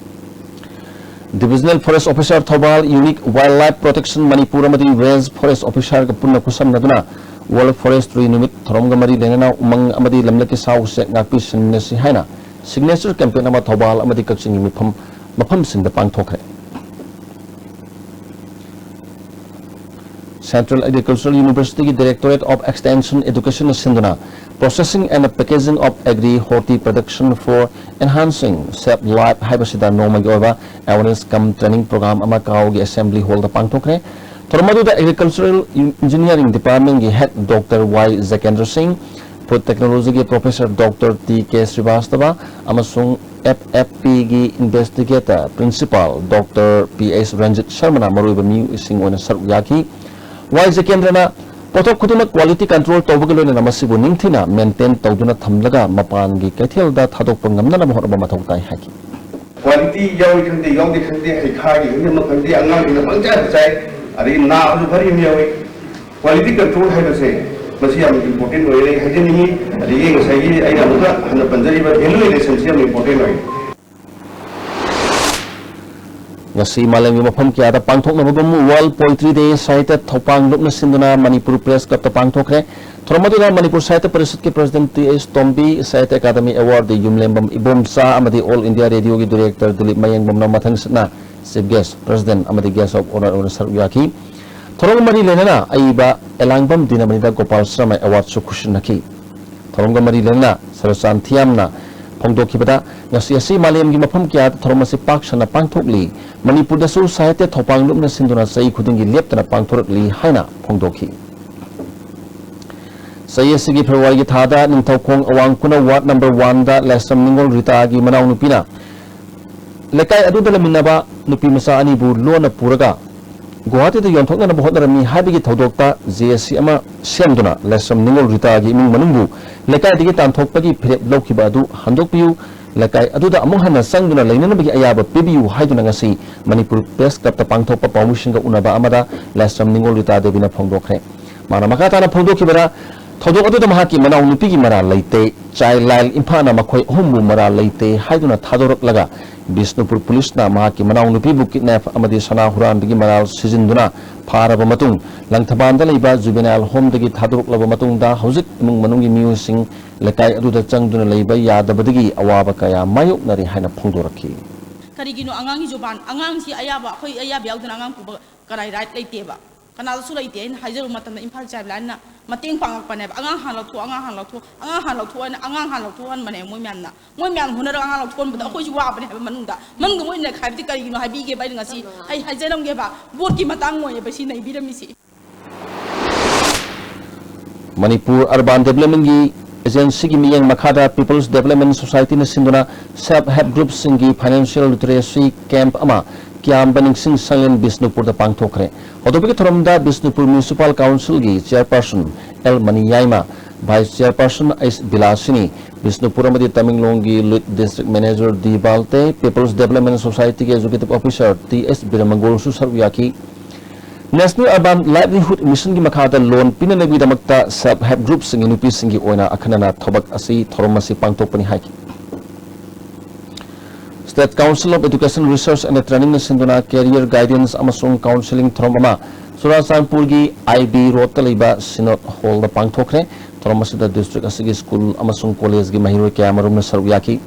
Divisional Forest Officer Thoubal, Unique Wildlife Protection Manipur ꯑꯃꯗꯤ Range Forest Officer ꯒ ꯄꯨꯟꯅ ꯈꯨꯠꯁꯝꯅꯗꯨꯅ World Forestry ꯅꯨꯃꯤꯠ ꯊꯧꯔꯝꯒ ꯃꯔꯤ ꯂꯩꯅꯅ ꯎꯃꯪ ꯑꯃꯗꯤ ꯂꯝꯂꯛꯀꯤ ꯁꯥ ꯎꯆꯦꯛ ꯉꯥꯛꯄꯤ ꯁꯦꯟꯃꯤꯟꯅꯁꯤ ꯍꯥꯏꯅ signature campaign ꯑꯃ ꯊꯧꯕꯥꯜ ꯑꯃꯗꯤ ꯀꯛꯆꯤꯡꯒꯤ ꯃꯤꯐꯝ, ꯃꯐꯝꯁꯤꯡꯗ ꯄꯥꯡꯊꯣꯛꯈ꯭ꯔꯦ꯫ Central Agricultural University ꯒꯤ Directorate of Extension Education ꯅ ꯁꯤꯟꯗꯨꯅ Processing and Packaging of Agri Horti Production for Enhancing Shelf Life ꯍꯥꯏꯕꯁꯤꯗ ꯅꯣꯡꯃꯒꯤ ꯑꯣꯏꯕ awareness cum training program ꯑꯃ ꯀꯥꯎꯒꯤ Assembly Hall ꯗ ꯄꯥꯡꯊꯣꯛꯈ꯭ꯔꯦ꯫ ꯊꯧꯔꯝ ꯑꯗꯨꯗ Agricultural Engineering Department ꯒꯤ Head Doctor Y ꯖꯀꯦꯟꯗ꯭ꯔ ꯁꯤꯡ, Food Technology ꯒꯤ Professor Doctor T K ꯁ꯭ꯔꯤꯕꯥꯁꯇꯕ ꯑꯃꯁꯨꯡ F F P ꯒꯤ Investigator Principal Doctor P H Ranjit ꯁꯔꯃꯅ ꯃꯔꯨꯑꯣꯏꯕ ꯃꯤꯑꯣꯏꯁꯤꯡ ꯑꯣꯏꯅ ꯁꯔꯨꯛ ꯌꯥꯈꯤ꯫ ꯋꯥꯏ ꯖꯀꯦꯟꯗ꯭ꯔꯅ ꯄꯣꯠꯊꯣꯛ ꯈꯨꯗꯤꯡꯃꯛ quality control ꯇꯧꯕꯒ ꯂꯣꯏꯅꯅ ꯃꯁꯤꯕꯨ ꯅꯤꯡꯊꯤꯅ maintain ꯇꯧꯗꯨꯅ ꯊꯝꯂꯒ ꯃꯄꯥꯟꯒꯤ ꯀꯩꯊꯦꯜꯗ ꯊꯥꯗꯣꯛꯄ ꯉꯝꯅꯅꯕ ꯍꯣꯠꯅꯕ ꯃꯊꯧ ꯇꯥꯏ ꯍꯥꯏꯈꯤ꯫ Quality ꯌꯥꯎꯏ ꯈꯪꯗꯦ, ꯌꯥꯎꯗꯦ ꯈꯪꯗꯦ, ꯍꯩꯈꯥꯒꯤ ꯈꯪꯗꯦ, ꯑꯃ ꯈꯪꯗꯦ, ꯑꯉꯥꯡꯁꯤꯡꯅ ꯄꯪꯆꯥꯗ ꯆꯥꯏ, ꯑꯗꯒꯤ ꯅꯥꯕꯁꯨ ꯈꯔ ꯌꯥꯝ ꯌꯥꯎꯏ꯫ Quality control ꯍꯥꯏꯕꯁꯦ ꯃꯁꯤ ꯌꯥꯝ important ꯑꯣꯏꯔꯦ ꯍꯥꯏꯖꯅꯤꯡꯉꯤ꯫ ꯑꯗꯒꯤ ꯉꯁꯥꯏꯒꯤ ꯑꯩꯅ ꯑꯃꯨꯛꯀ ꯍꯟꯅ ꯄꯟꯖꯔꯤꯕ value addition ꯁꯤ ꯌꯥꯝ important ꯑꯣꯏ꯫ ꯉꯁꯤ ꯃꯥꯂꯦꯝꯒꯤ ꯃꯐꯝ ꯀꯌꯥꯗ ꯄꯥꯡꯊꯣꯛꯅꯕꯒꯨꯝ World Poetry Day ꯁꯥꯍꯤꯇ꯭ꯌ ꯊꯧꯄꯥꯡ ꯂꯨꯞꯅ ꯁꯤꯟꯗꯨꯅ ꯃꯅꯤꯄꯨꯔ Press Club ꯇ ꯄꯥꯡꯊꯣꯛꯈ꯭ꯔꯦ꯫ ꯊꯧꯔꯝ ꯑꯗꯨꯗ ꯃꯅꯤꯄꯨꯔ ꯁꯥꯍꯤꯇ꯭ꯌ ꯄꯔꯤꯁꯠꯀꯤ President T H ꯇꯣꯝꯕꯤ, ꯁꯥꯍꯤꯇ꯭ꯌ ꯑꯀꯥꯗꯃꯤ Award ꯗꯤ ꯌꯨꯝꯂꯦꯝꯕꯝ ꯏꯕꯣꯝꯆꯥ ꯑꯃꯗꯤ All India Radio ꯒꯤ Director ꯗꯤꯂꯤꯞ ꯃꯌꯦꯡꯕꯝꯅ ꯃꯊꯪ ꯁꯤꯠꯅ Chief Guest, President ꯑꯃꯗꯤ Guest of Honour ꯑꯣꯏꯅ ꯁꯔꯨꯛ ꯌꯥꯈꯤ꯫ ꯊꯧꯔꯝꯒ ꯃꯔꯤ ꯂꯩꯅꯅ ꯑꯏꯕ ꯑꯦꯂꯥꯡꯕꯝ ꯗꯤꯅꯃꯅꯤꯗ ꯒꯣꯄꯥꯜ ꯁꯔꯃ Awardꯁꯨ ꯈꯨꯠꯁꯤꯟꯅꯈꯤ꯫ ꯊꯧꯔꯝꯒ ꯃꯔꯤ ꯂꯩꯅꯅ ꯁꯔꯨꯆꯥꯟ ꯊꯤꯌꯥꯝꯅ ꯐꯣꯡꯗꯣꯛꯈꯤꯕꯗ, ꯉꯁꯤ ꯑꯁꯤ ꯃꯥꯂꯦꯝꯒꯤ ꯃꯐꯝ ꯀꯌꯥꯗ ꯊꯧꯔꯝ ꯑꯁꯤ ꯄꯥꯛ ꯁꯟꯅ ꯄꯥꯡꯊꯣꯛꯂꯤ꯫ ꯃꯅꯤꯄꯨꯔꯗꯁꯨ ꯁꯥꯍꯤꯇ꯭ꯌ ꯊꯧꯄꯥꯡ ꯂꯨꯞꯅ ꯁꯤꯟꯗꯨꯅ ꯆꯍꯤ ꯈꯨꯗꯤꯡꯒꯤ ꯂꯦꯞꯇꯅ ꯄꯥꯡꯊꯣꯔꯛꯂꯤ ꯍꯥꯏꯅ ꯐꯣꯡꯗꯣꯛꯈꯤ꯫ ꯆꯍꯤ ꯑꯁꯤꯒꯤ ꯐꯦꯕ꯭ꯔꯨꯋꯥꯔꯤꯒꯤ ꯊꯥꯗ ꯅꯤꯡꯊꯧꯈꯣꯡ ꯑꯋꯥꯡ ꯈꯨꯅꯧ ꯋꯥꯔꯗ ꯅꯝꯕꯔ ꯋꯥꯟꯗ ꯂꯥꯏꯁ꯭ꯔꯝ ꯅꯤꯉꯣꯜ ꯔꯤꯇꯥꯒꯤ ꯃꯅꯥꯎꯅꯨꯄꯤꯅ ꯂꯩꯀꯥꯏ ꯑꯗꯨꯗ ꯂꯩꯃꯤꯟꯅꯕ ꯅꯨꯄꯤ ꯃꯆꯥ ꯑꯅꯤꯕꯨ ꯂꯣꯟꯅ ꯄꯨꯔꯒ ꯒꯨꯋꯥꯍꯥꯇꯤꯗ ꯌꯣꯟꯊꯣꯛꯅꯅꯕ ꯍꯣꯠꯅꯔꯝꯃꯤ ꯍꯥꯏꯕꯒꯤ ꯊꯧꯗꯣꯛꯇ ꯖꯦ ꯑꯦꯁ ꯁꯤ ꯑꯃ ꯁꯦꯝꯗꯨꯅ ꯂꯥꯏꯁ꯭ꯔꯝ ꯅꯤꯉꯣꯜ ꯔꯤꯇꯥꯒꯤ ꯏꯃꯨꯡ ꯃꯅꯨꯡꯕꯨ ꯂꯩꯀꯥꯏꯗꯒꯤ ꯇꯥꯟꯊꯣꯛꯄꯒꯤ ꯐꯤꯔꯦꯞ ꯂꯧꯈꯤꯕ ꯑꯗꯨ ꯍꯟꯗꯣꯛꯄꯤꯌꯨ, ꯂꯩꯀꯥꯏ ꯑꯗꯨꯗ ꯑꯃꯨꯛ ꯍꯟꯅ ꯆꯪꯗꯨꯅ ꯂꯩꯅꯅꯕꯒꯤ ꯑꯌꯥꯕ ꯄꯤꯕꯤꯌꯨ ꯍꯥꯏꯗꯨꯅ ꯉꯁꯤ ꯃꯅꯤꯄꯨꯔ ꯄ꯭ꯔꯦꯁ ꯀ꯭ꯂꯕꯇ ꯄꯥꯡꯊꯣꯛꯄ ꯄꯥꯎꯃꯤꯁꯤꯡꯒ ꯎꯅꯕ ꯑꯃꯗ ꯂꯥꯏꯁ꯭ꯔꯝ ꯅꯤꯉꯣꯜ ꯔꯤꯇꯥ ꯗꯦꯕꯤꯅ ꯐꯣꯡꯗꯣꯛꯈ꯭ꯔꯦ꯫ ꯃꯥꯅ ꯃꯈꯥ ꯇꯥꯅ ꯐꯣꯡꯗꯣꯛꯈꯤꯕꯗ, ꯊꯧꯗꯣꯛ ꯑꯗꯨꯗ ꯃꯍꯥꯛꯀꯤ ꯃꯅꯥꯎꯅꯨꯄꯤꯒꯤ ꯃꯔꯥꯜ ꯂꯩꯇꯦ, ꯆꯥꯏꯜ ꯂꯥꯏꯟ ꯏꯝꯐꯥꯜꯅ ꯃꯈꯣꯏ ꯑꯍꯨꯝꯕꯨ ꯃꯔꯥꯜ ꯂꯩꯇꯦ ꯍꯥꯏꯗꯨꯅ ꯊꯥꯗꯣꯔꯛꯂꯒ ꯕꯤꯁꯅꯨꯄꯨꯔ ꯄꯨꯂꯤꯁꯅ ꯃꯍꯥꯛꯀꯤ ꯃꯅꯥꯎꯅꯨꯄꯤꯕꯨ ꯀꯤꯗꯅꯦꯞ ꯑꯃꯗꯤ ꯁꯅꯥ ꯍꯨꯔꯥꯟꯕꯒꯤ ꯃꯔꯥꯜ ꯁꯤꯖꯤꯟꯗꯨꯅ ꯐꯥꯔꯕ ꯃꯇꯨꯡ, ꯂꯪꯊꯕꯥꯜꯗ ꯂꯩꯕ ꯖꯨꯕꯦꯅꯥꯏꯜ ꯍꯣꯝꯗꯒꯤ ꯊꯥꯗꯣꯔꯛꯂꯕ ꯃꯇꯨꯡꯗ ꯍꯧꯖꯤꯛ ꯏꯃꯨꯡ ꯃꯅꯨꯡꯒꯤ ꯃꯤꯑꯣꯏꯁꯤꯡ ꯂꯩꯀꯥꯏ ꯑꯗꯨꯗ ꯆꯪꯗꯨꯅ ꯂꯩꯕ ꯌꯥꯗꯕꯗꯒꯤ ꯑꯋꯥꯕ ꯀꯌꯥ ꯃꯥꯌꯣꯛꯅꯔꯤ ꯍꯥꯏꯅ ꯐꯣꯡꯗꯣꯔꯛꯈꯤ꯫ ꯀꯔꯤꯒꯤꯅꯣ ꯑꯉꯥꯡꯒꯤ ꯖꯨꯕꯥꯟ, ꯑꯉꯥꯡꯁꯤ ꯑꯌꯥꯕ, ꯑꯩꯈꯣꯏ ꯑꯌꯥꯕ ꯌꯥꯎꯗꯅ ꯑꯉꯥꯡ ꯄꯨꯕ ꯀꯅꯥꯏ ꯔꯥꯏꯠ ꯂꯩꯇꯦꯕ? ꯀꯅꯥꯗꯁꯨ ꯂꯩꯇꯦ꯫ ꯑꯩꯅ ꯍꯥꯏꯖꯔꯨꯕ ꯃꯇꯝꯗ ꯏꯝꯐꯥꯜ ꯆꯥꯏꯜ ꯂꯥꯏꯟꯅ ꯃꯇꯦꯡ ꯄꯥꯡꯉꯛꯄꯅꯦꯕ꯫ "ꯑꯉꯥꯡ ꯍꯥꯟꯅ ꯂꯧꯊꯣꯛ, ꯑꯉꯥꯡ ꯍꯥꯟꯅ ꯂꯧꯊꯣꯛ, ꯑꯉꯥꯡ ꯍꯥꯟꯅ ꯂꯧꯊꯣꯛ" ꯍꯥꯏꯅ ꯃꯅꯦ ꯃꯣꯏ ꯃꯌꯥꯝꯅ꯫ ꯃꯣꯏ ꯃꯌꯥꯝ ꯍꯣꯠꯅꯔꯒ ꯑꯉꯥꯡ ꯂꯧꯊꯣꯛꯍꯟꯕꯗ ꯑꯩꯈꯣꯏꯁꯨ ꯋꯥꯕꯅꯦ ꯍꯥꯏꯕ ꯃꯅꯨꯡꯗ꯫ ꯃꯅꯨꯡꯗ ꯃꯣꯏꯅ ꯍꯥꯏꯕꯗꯤ ꯀꯔꯤꯒꯤꯅꯣ ꯍꯥꯏꯕꯤꯒꯦꯕ ꯑꯩꯅ ꯉꯁꯤ꯫ ꯑꯩ ꯍꯥꯏꯖꯔꯝꯒꯦꯕ, ꯚꯣꯠꯀꯤ ꯃꯇꯥꯡ ꯑꯣꯏꯌꯦꯕ ꯁꯤ ꯅꯩꯕꯤꯔꯝꯃꯤꯁꯤ꯫ ꯃꯅꯤꯄꯨꯔ ꯑꯔꯕꯥꯟ ꯗꯦꯕꯂꯞꯃꯦꯟꯒꯤ ꯑꯦꯖꯦꯟꯁꯤꯒꯤ ꯃꯤꯠꯌꯦꯡ ꯃꯈꯥꯗ People's Development Societyꯅ ꯁꯤꯟꯗꯨꯅ self help groupꯁꯤꯡꯒꯤ financial literacy camp ꯑꯃ ꯀꯤꯌꯥꯝꯕ ꯅꯤꯡꯁꯤꯡ ꯁꯪꯂꯦꯟ ꯕꯤꯁꯅꯨꯄꯨꯔꯗ ꯄꯥꯡꯊꯣꯛꯈ꯭ꯔꯦ꯫ ꯍꯧꯗꯣꯛꯄꯒꯤ ꯊꯧꯔꯝꯗ ꯕꯤꯁꯅꯨꯄꯨꯔ Municipal Councilꯒꯤ Chairperson L Maniyaima, Vice Chairperson H Bilasini, Bishnupur ꯑꯃꯗꯤ ꯇꯃꯦꯡꯂꯣꯡꯒꯤ Lead District Manager D Balte, People's Development Societyꯒꯤ Executive Officer ꯇꯤ ꯑꯦꯁ ꯕꯤꯔꯃꯪꯒꯣꯜꯁꯨ ꯁꯔꯨꯛ ꯌꯥꯈꯤ꯫ National Urban Livelihood Missionꯒꯤ ꯃꯈꯥꯗ ꯂꯣꯟ ꯄꯤꯅꯅꯕꯒꯤꯗꯃꯛꯇ self help groupꯁꯤꯡꯒꯤ ꯅꯨꯄꯤꯁꯤꯡꯒꯤ ꯑꯣꯏꯅ ꯑꯈꯟꯅꯅ ꯊꯕꯛ ꯑꯁꯤ, ꯊꯧꯔꯝ ꯑꯁꯤ ꯄꯥꯡꯊꯣꯛꯄꯅꯤ ꯍꯥꯏꯈꯤ꯫ State Council of Education Research and Trainingꯅ ꯁꯤꯟꯗꯨꯅ career guidance ꯑꯃꯁꯨꯡ counselling ꯊꯧꯔꯝ ꯑꯃ ꯆꯨꯔꯥꯆꯥꯟꯄꯨꯔꯒꯤ ꯑꯥꯏ ꯕꯤ ꯔꯣꯗꯇ ꯂꯩꯕ Synod Hallꯗ ꯄꯥꯡꯊꯣꯛꯈ꯭ꯔꯦ꯫ ꯊꯧꯔꯝ ꯑꯁꯤꯗ district ꯑꯁꯤꯒꯤ school ꯑꯃꯁꯨꯡ collegeꯀꯤ ꯃꯍꯩꯔꯣꯏ ꯀꯌꯥꯃꯔꯨꯝꯅ ꯁꯔꯨꯛ ꯌꯥꯈꯤ꯫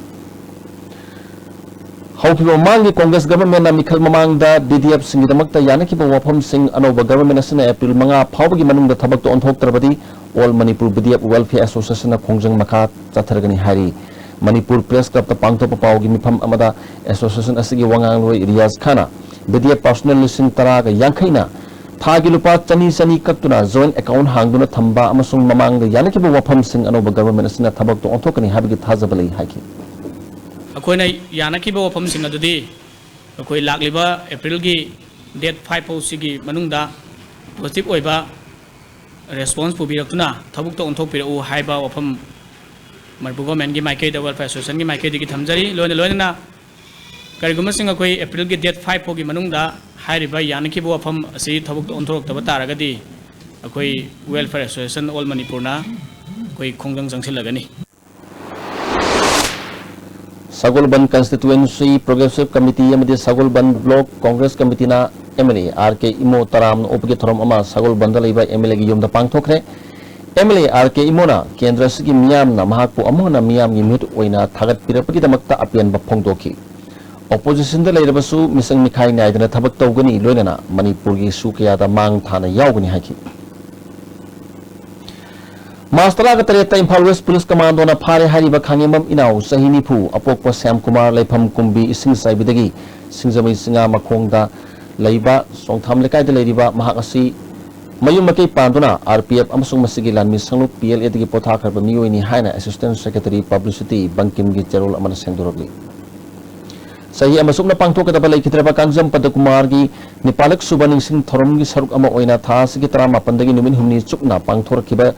ꯍꯧꯈꯤꯕ ꯃꯃꯥꯡꯒꯤ ꯀꯣꯡꯒ꯭ꯔꯦꯁ ꯒꯚꯔꯟꯃꯦꯟꯠꯅ ꯃꯤꯈꯜ ꯃꯃꯥꯡꯗ ꯕꯤ ꯗꯤ ꯑꯦꯐꯁꯤꯡꯒꯤꯗꯃꯛꯇ ꯌꯥꯅꯈꯤꯕ ꯋꯥꯐꯝꯁꯤꯡ ꯑꯅꯧꯕ ꯒꯚꯔꯟꯃꯦꯟꯠ ꯑꯁꯤꯅ ꯑꯦꯄ꯭ꯔꯤꯜ ꯃꯉꯥ ꯐꯥꯎꯕꯒꯤ ꯃꯅꯨꯡꯗ ꯊꯕꯛꯇ ꯑꯣꯟꯊꯣꯛꯇ꯭ꯔꯕꯗꯤ All Manipur B D F Welfare Associationꯅ ꯈꯣꯡꯖꯪ ꯃꯈꯥ ꯆꯠꯊꯔꯒꯅꯤ ꯍꯥꯏꯔꯤ꯫ ꯃꯅꯤꯄꯨꯔ ꯄ꯭ꯔꯦꯁ ꯀ꯭ꯂꯕꯇ ꯄꯥꯡꯊꯣꯛꯄ ꯄꯥꯎꯒꯤ ꯃꯤꯐꯝ ꯑꯃꯗ ꯑꯦꯁꯣꯁꯤꯌꯦꯁꯟ ꯑꯁꯤꯒꯤ ꯋꯥ ꯉꯥꯡꯂꯣꯏ ꯔꯤꯌꯥꯖ ꯈꯥꯟꯅ B D F personnel ꯂꯤꯁꯤꯡ ꯇꯔꯥꯒ ꯌꯥꯡꯈꯩꯅ ꯊꯥꯒꯤ ꯂꯨꯄꯥ ꯆꯅꯤ ꯆꯅꯤ ꯀꯛꯇꯨꯅ joint account ꯍꯥꯡꯗꯨꯅ ꯊꯝꯕ ꯑꯃꯁꯨꯡ ꯃꯃꯥꯡꯗ ꯌꯥꯅꯈꯤꯕ ꯋꯥꯐꯝꯁꯤꯡ ꯑꯅꯧꯕ ꯒꯚꯔꯟꯃꯦꯟꯠ ꯑꯁꯤꯅ ꯊꯕꯛꯇ ꯑꯣꯟꯊꯣꯛꯀꯅꯤ ꯍꯥꯏꯕꯒꯤ ꯊꯥꯖꯕ ꯂꯩ ꯍꯥꯏꯈꯤ꯫ ꯑꯩꯈꯣꯏꯅ ꯌꯥꯅꯈꯤꯕ ꯋꯥꯐꯝꯁꯤꯡ ꯑꯗꯨꯗꯤ ꯑꯩꯈꯣꯏ ꯂꯥꯛꯂꯤꯕ ꯑꯦꯄ꯭ꯔꯤꯜꯒꯤ date five ꯐꯥꯎꯁꯤꯒꯤ ꯃꯅꯨꯡꯗ positive ꯑꯣꯏꯕ response ꯄꯨꯕꯤꯔꯛꯇꯨꯅ ꯊꯕꯛꯇ ꯑꯣꯟꯊꯣꯛꯄꯤꯔꯛꯎ ꯍꯥꯏꯕ ꯋꯥꯐꯝ ꯃꯅꯤꯄꯨꯔ ꯒꯣꯔꯃꯦꯟꯒꯤ ꯃꯥꯏꯀꯩꯗ, Welfare Associationꯒꯤ ꯃꯥꯏꯀꯩꯗꯒꯤ ꯊꯝꯖꯔꯤ꯫ ꯂꯣꯏꯅ ꯂꯣꯏꯅꯅ ꯀꯔꯤꯒꯨꯝꯕꯁꯤꯡ ꯑꯩꯈꯣꯏ ꯑꯦꯄ꯭ꯔꯤꯜꯒꯤ date five ꯐꯥꯎꯒꯤ ꯃꯅꯨꯡꯗ ꯍꯥꯏꯔꯤꯕ ꯌꯥꯅꯈꯤꯕ ꯋꯥꯐꯝ ꯑꯁꯤ ꯊꯕꯛꯇ ꯑꯣꯟꯊꯣꯔꯛꯇꯕ ꯇꯥꯔꯒꯗꯤ ꯑꯩꯈꯣꯏ Welfare Association All Manipurꯅ ꯑꯩꯈꯣꯏ ꯈꯣꯡꯖꯪ ꯆꯪꯁꯤꯜꯂꯒꯅꯤ꯫ ꯁꯒꯣꯜꯕꯟ Constituency Progressive Committee ꯑꯃꯗꯤ ꯁꯒꯣꯜꯕꯟ Block Congress Committeeꯅ M L A R K Imo ꯇꯔꯥꯝꯅ ꯑꯣꯛꯄꯒꯤ ꯊꯧꯔꯝ ꯑꯃ ꯁꯒꯣꯜꯕꯟꯗ ꯂꯩꯕ M L Aꯒꯤ ꯌꯨꯝꯗ ꯄꯥꯡꯊꯣꯛꯈ꯭ꯔꯦ꯫ M L A R K ꯏꯃꯣꯅ ꯀꯦꯟꯗ꯭ꯔ ꯑꯁꯤꯒꯤ ꯃꯤꯌꯥꯝꯅ ꯃꯍꯥꯛꯄꯨ ꯑꯃꯨꯛ ꯍꯟꯅ ꯃꯤꯌꯥꯝꯒꯤ ꯃꯤꯍꯨꯠ ꯑꯣꯏꯅ ꯊꯥꯒꯠꯄꯤꯔꯛꯄꯒꯤꯗꯃꯛꯇ ꯑꯄꯦꯟꯕ ꯐꯣꯡꯗꯣꯛꯈꯤ꯫ Oppositionꯗ ꯂꯩꯔꯕꯁꯨ ꯃꯤꯆꯪ ꯃꯤꯈꯥꯏ ꯅꯥꯏꯗꯅ ꯊꯕꯛ ꯇꯧꯒꯅꯤ, ꯂꯣꯏꯅꯅ ꯃꯅꯤꯄꯨꯔꯒꯤ issue ꯀꯌꯥꯗ ꯃꯥꯡ ꯊꯥꯅ ꯌꯥꯎꯒꯅꯤ ꯍꯥꯏꯈꯤ꯫ ꯃꯥꯔꯆ ꯇꯔꯥꯒ ꯇꯔꯦꯠꯇ ꯏꯝꯐꯥꯜ West Police Commandoꯅ ꯐꯥꯔꯦ ꯍꯥꯏꯔꯤꯕ ꯈꯥꯉꯦꯝꯕꯝ ꯏꯅꯥꯎ ꯆꯍꯤ ꯅꯤꯐꯨ, ꯑꯄꯣꯛꯄ ꯁ꯭ꯌꯥꯝ ꯀꯨꯃꯥꯔ, ꯂꯩꯐꯝ ꯀꯨꯝꯕꯤ ꯏꯁꯤꯡ ꯆꯥꯏꯕꯤꯗꯒꯤ ꯁꯤꯡꯖꯃꯩ ꯆꯤꯉꯥ ꯃꯈꯣꯡꯗ ꯂꯩꯕ ꯆꯣꯡꯊꯥꯝ ꯂꯩꯀꯥꯏꯗ ꯂꯩꯔꯤꯕ ꯃꯍꯥꯛ ꯑꯁꯤ ꯃꯌꯨꯝ ꯃꯀꯩ ꯄꯥꯟꯗꯨꯅ R P F ꯑꯃꯁꯨꯡ ꯃꯁꯤꯒꯤ ꯂꯥꯟꯃꯤ ꯁꯪꯂꯨꯞ P L Aꯗꯒꯤ ꯄꯣꯊꯥꯈ꯭ꯔꯕ ꯃꯤꯑꯣꯏꯅꯤ ꯍꯥꯏꯅ Assistant Secretary Publicity ꯕꯪꯀꯤꯝꯒꯤ ꯆꯦꯔꯣꯜ ꯑꯃꯅ ꯁꯦꯡꯗꯣꯔꯛꯂꯤ꯫ ꯆꯍꯤ ꯑꯃ ꯆꯨꯞꯅ ꯄꯥꯡꯊꯣꯛꯀꯗꯕ ꯂꯩꯈꯤꯗ꯭ꯔꯕ ꯀꯥꯡꯖꯝ ꯄꯗꯀꯨꯃꯥꯔꯒꯤ ꯅꯤꯄꯥꯂꯛ ꯁꯨꯕ ꯅꯤꯡꯁꯤꯡ ꯊꯧꯔꯝꯒꯤ ꯁꯔꯨꯛ ꯑꯃ ꯑꯣꯏꯅ ꯊꯥ ꯑꯁꯤꯒꯤ ꯇꯔꯥꯃꯥꯄꯟꯗꯒꯤ ꯅꯨꯃꯤꯠ ꯍꯨꯝꯅꯤ ꯆꯨꯞꯅ ꯄꯥꯡꯊꯣꯔꯛꯈꯤꯕ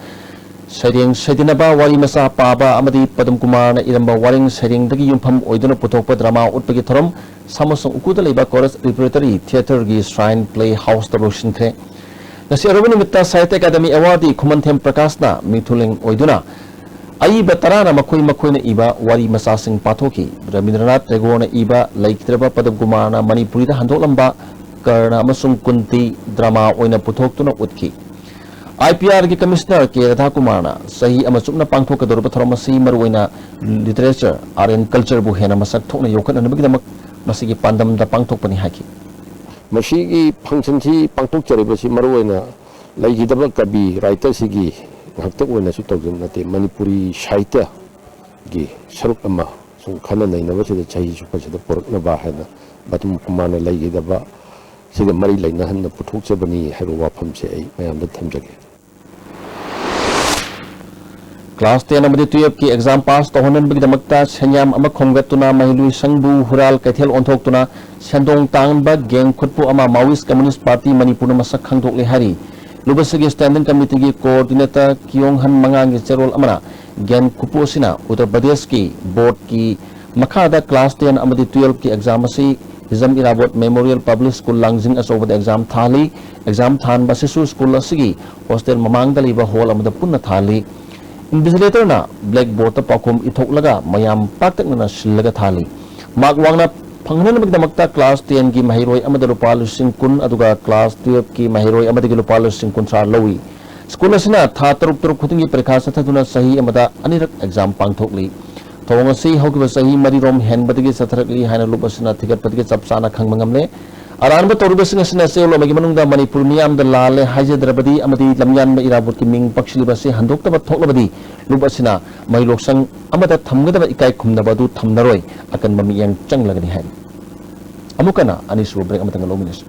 ꯁꯩꯔꯦꯡ ꯁꯩꯗꯅꯕ, ꯋꯥꯔꯤ ꯃꯆꯥ ꯄꯥꯕ ꯑꯃꯗꯤ ꯄꯗꯝ ꯀꯨꯃꯥꯔꯅ ꯏꯔꯝꯕ ꯋꯥꯔꯦꯡ ꯁꯩꯔꯦꯡꯗꯒꯤ ꯌꯨꯝꯐꯝ ꯑꯣꯏꯗꯨꯅ ꯄꯨꯊꯣꯛꯄ drama ꯎꯠꯄꯒꯤ ꯊꯧꯔꯝ ꯁꯥꯃꯁꯨꯡ ꯎꯈ꯭ꯔꯨꯜꯗ ꯂꯩꯕ Chorus Repertory Theatreꯒꯤ Shrine Playhouseꯇ ꯂꯣꯏꯁꯤꯟꯈ꯭ꯔꯦ꯫ ꯉꯁꯤ ꯑꯔꯣꯏꯕ ꯅꯨꯃꯤꯠꯇ ꯁꯥꯍꯤꯇ꯭ꯌ ꯑꯦꯀꯥꯗꯃꯤ awardee ꯈꯨꯃꯟꯊꯦꯝ ꯄ꯭ꯔꯀꯥꯁꯅ ꯃꯤꯊꯨꯂꯦꯡ ꯑꯣꯏꯗꯨꯅ ꯑꯏꯕ ꯇꯔꯥꯅ ꯃꯈꯣꯏ ꯃꯈꯣꯏꯅ ꯏꯕ ꯋꯥꯔꯤ ꯃꯆꯥꯁꯤꯡ ꯄꯥꯊꯣꯛꯈꯤ꯫ ꯔꯕꯤꯟꯗ꯭ꯔꯅꯥꯊ ꯇꯦꯒꯣꯔꯅ ꯏꯕ ꯂꯩꯈꯤꯗ꯭ꯔꯕ ꯄꯗꯝ ꯀꯨꯃꯥꯔꯅ ꯃꯅꯤꯄꯨꯔꯤꯗ ꯍꯟꯗꯣꯛꯂꯝꯕ ꯀꯔꯅ ꯑꯃꯁꯨꯡ ꯀꯨꯟꯇꯤ drama ꯑꯣꯏꯅ ꯄꯨꯊꯣꯛꯇꯨꯅ ꯎꯠꯈꯤ꯫ ꯑꯥꯏ ꯄꯤ ꯑꯥꯔꯒꯤ ꯀꯃꯤꯁꯅꯔ ꯀꯦ ꯔꯥꯙꯥꯀꯨꯃꯥꯔꯅ ꯆꯍꯤ ꯑꯃ ꯆꯨꯞꯅ ꯄꯥꯡꯊꯣꯛꯀꯗꯧꯔꯤꯕ ꯊꯧꯔꯝ ꯑꯁꯤ ꯃꯔꯨꯑꯣꯏꯅ ꯂꯤꯇꯔꯦꯆꯔ, ꯑꯥꯔꯠ ꯑꯦꯟ ꯀꯜꯆꯔꯕꯨ ꯍꯦꯟꯅ ꯃꯁꯛ ꯊꯣꯛꯅ ꯌꯣꯛꯈꯠꯅꯅꯕꯒꯤꯗꯃꯛ ꯃꯁꯤꯒꯤ ꯄꯥꯟꯗꯝꯗ ꯄꯥꯡꯊꯣꯛꯄꯅꯤ ꯍꯥꯏꯈꯤ꯫ ꯃꯁꯤꯒꯤ ꯐꯪꯁꯟꯁꯤ ꯄꯥꯡꯊꯣꯛꯆꯔꯤꯕꯁꯤ ꯃꯔꯨꯑꯣꯏꯅ ꯂꯩꯈꯤꯗꯕ ꯀꯕꯤ ꯔꯥꯏꯇꯔꯁꯤꯒꯤ ꯉꯥꯛꯇ ꯑꯣꯏꯅꯁꯨ ꯇꯧꯖꯕ ꯅꯠꯇꯦ, ꯃꯅꯤꯄꯨꯔꯤ ꯁꯥꯍꯤꯇ꯭ꯌꯒꯤ ꯁꯔꯨꯛ ꯑꯃ ꯁꯨꯝ ꯈꯟꯅ ꯅꯩꯅꯕꯁꯤꯗ ꯆꯍꯤ ꯆꯨꯞꯄꯁꯤꯗ ꯄꯨꯔꯛꯅꯕ ꯍꯥꯏꯅ ꯃꯇꯝ ꯃꯥꯅ ꯂꯩꯈꯤꯗꯕ ꯁꯤꯒ ꯃꯔꯤ ꯂꯩꯅꯍꯟꯅ ꯄꯨꯊꯣꯛꯆꯕꯅꯤ ꯍꯥꯏꯕ ꯋꯥꯐꯝꯁꯦ ꯑꯩ ꯃꯌꯥꯝꯗ ꯊꯝꯖꯒꯦ꯫ ꯀ꯭ꯂꯥꯁ ꯇꯦꯟ ꯑꯃꯗꯤ ꯇꯨꯌꯦꯜꯐꯀꯤ ꯑꯦꯛꯖꯥꯝ ꯄꯥꯁ ꯇꯧꯍꯟꯅꯕꯒꯤꯗꯃꯛꯇ ꯁꯦꯟꯌꯥꯝ ꯑꯃ ꯈꯣꯝꯒꯠꯇꯨꯅ ꯃꯍꯩꯂꯣꯏ ꯁꯪꯕꯨ ꯍꯨꯔꯥꯜ ꯀꯩꯊꯦꯜ ꯑꯣꯟꯊꯣꯛꯇꯨꯅ ꯁꯦꯟꯗꯣꯡ ꯇꯥꯟꯕ ꯒꯦꯡ ꯈꯨꯠꯄꯨ ꯑꯃ ꯃꯥꯋꯤꯁ ꯀꯝꯃ꯭ꯌꯨꯅꯤꯁ ꯄꯥꯔꯇꯤ ꯃꯅꯤꯄꯨꯔꯅ ꯃꯁꯛ ꯈꯪꯗꯣꯛꯂꯦ ꯍꯥꯏꯔꯤ꯫ ꯂꯨꯞ ꯑꯁꯤꯒꯤ ꯁ꯭ꯇꯦꯟꯗꯤꯡ ꯀꯃꯤꯇꯤꯒꯤ ꯀꯣꯑꯣꯔꯗꯤꯅꯦꯇꯔ ꯀꯤꯌꯣꯡꯍꯟ ꯃꯉꯥꯡꯒꯤ ꯆꯦꯔꯣꯜ ꯑꯃꯅ ꯒꯦꯡ ꯈꯨꯠꯄꯨ ꯑꯁꯤꯅ ꯎꯠꯇꯔ ꯄ꯭ꯔꯗꯦꯁꯀꯤ ꯕꯣꯔꯗꯀꯤ ꯃꯈꯥꯗ ꯀ꯭ꯂꯥꯁ ꯇꯦꯟ ꯑꯃꯗꯤ ꯇꯨꯌꯦꯜꯐꯀꯤ ꯑꯦꯛꯖꯥꯝ ꯑꯁꯤ Hijam Irabot memorial public school ꯂꯥꯡꯖꯤꯡ ꯑꯆꯧꯕꯗ ꯑꯦꯛꯖꯥꯝ ꯊꯥꯍꯜꯂꯤ꯫ ꯑꯦꯛꯖꯥꯝ ꯊꯥꯍꯟꯕ ꯑꯁꯤꯁꯨ ꯁ꯭ꯀꯨꯜ ꯑꯁꯤꯒꯤ ꯍꯣꯁꯇꯦꯜ ꯃꯃꯥꯡꯗ ꯂꯩꯕ ꯍꯣꯜ ꯑꯃꯗ ꯄꯨꯟꯅ ꯊꯥꯍꯜꯂꯤ꯫ ꯏꯟꯚꯤꯖꯤꯂꯦꯇꯔꯅ ꯕ꯭ꯂꯦꯛ ꯕꯣꯔꯗꯇ ꯄꯥꯎꯈꯨꯝ ꯏꯊꯣꯛꯂꯒ ꯃꯌꯥꯝ ꯄꯥꯛꯇꯛꯅꯅ ꯁꯤꯜꯂꯒ ꯊꯥꯍꯜꯂꯤ꯫ ꯃꯥꯔꯛ ꯋꯥꯡꯅ ꯐꯪꯍꯟꯅꯕꯒꯤꯗꯃꯛꯇ ꯀ꯭ꯂꯥꯁ ꯇꯦꯟꯒꯤ ꯃꯍꯩꯔꯣꯏ ꯑꯃꯗ ꯂꯨꯄꯥ ꯂꯤꯁꯤꯡ ꯀꯨꯟ ꯑꯗꯨꯒ ꯀ꯭ꯂꯥꯁ ꯇꯨꯌꯦꯜꯐꯀꯤ ꯃꯍꯩꯔꯣꯏ ꯑꯃꯗꯒꯤ ꯂꯨꯄꯥ ꯂꯤꯁꯤꯡ ꯀꯨꯟꯊ꯭ꯔꯥ ꯂꯧꯏ꯫ ꯁ꯭ꯀꯨꯜ ꯑꯁꯤꯅ ꯊꯥ ꯇꯔꯨꯛ ꯇꯔꯨꯛ ꯈꯨꯗꯤꯡꯒꯤ ꯄꯔꯤꯈꯥ ꯆꯠꯊꯗꯨꯅ ꯆꯍꯤ ꯑꯃꯗ ꯑꯅꯤꯔꯛ ꯑꯦꯛꯖꯥꯝ ꯄꯥꯡꯊꯣꯛꯂꯤ꯫ ꯊꯧꯑꯣꯡ ꯑꯁꯤ ꯍꯧꯈꯤꯕ ꯆꯍꯤ ꯃꯔꯤꯔꯣꯝ ꯍꯦꯟꯕꯗꯒꯤ ꯆꯠꯊꯔꯛꯂꯤ ꯍꯥꯏꯅ ꯂꯨꯞ ꯑꯁꯤꯅ ꯊꯤꯒꯠꯄꯗꯒꯤ ꯆꯞ ꯆꯥꯅ ꯈꯪꯕ ꯉꯝꯂꯦ꯫ ꯑꯔꯥꯟꯕ ꯇꯧꯔꯤꯕꯁꯤꯡ ꯑꯁꯤꯅ ꯆꯌꯣꯜ ꯑꯃꯒꯤ ꯃꯅꯨꯡꯗ ꯃꯅꯤꯄꯨꯔ ꯃꯤꯌꯥꯝꯗ ꯂꯥꯜꯂꯦ ꯍꯥꯏꯖꯗ꯭ꯔꯕꯗꯤ ꯑꯃꯗꯤ ꯂꯝꯌꯥꯟꯕ ꯏꯔꯥꯕꯣꯠꯀꯤ ꯃꯤꯡ ꯄꯛꯁꯤꯜꯂꯤꯕ ꯑꯁꯤ ꯍꯟꯗꯣꯛꯇꯕ ꯊꯣꯛꯂꯕꯗꯤ ꯂꯨꯞ ꯑꯁꯤꯅ ꯃꯍꯩ ꯂꯣꯏꯁꯪ ꯑꯃꯗ ꯊꯝꯒꯗꯕ ꯏꯀꯥꯏ ꯈꯨꯝꯅꯕ ꯑꯗꯨ ꯊꯝꯅꯔꯣꯏ, ꯑꯀꯟꯕ ꯃꯤꯠꯌꯦꯡ ꯆꯪꯂꯒꯅꯤ ꯍꯥꯏꯔꯤ꯫ ꯑꯃꯨꯛ ꯍꯟꯅ ꯑꯅꯤꯁꯨꯕ break ꯑꯃꯇꯪꯒ ꯂꯧꯃꯤꯟꯅꯁꯤ꯫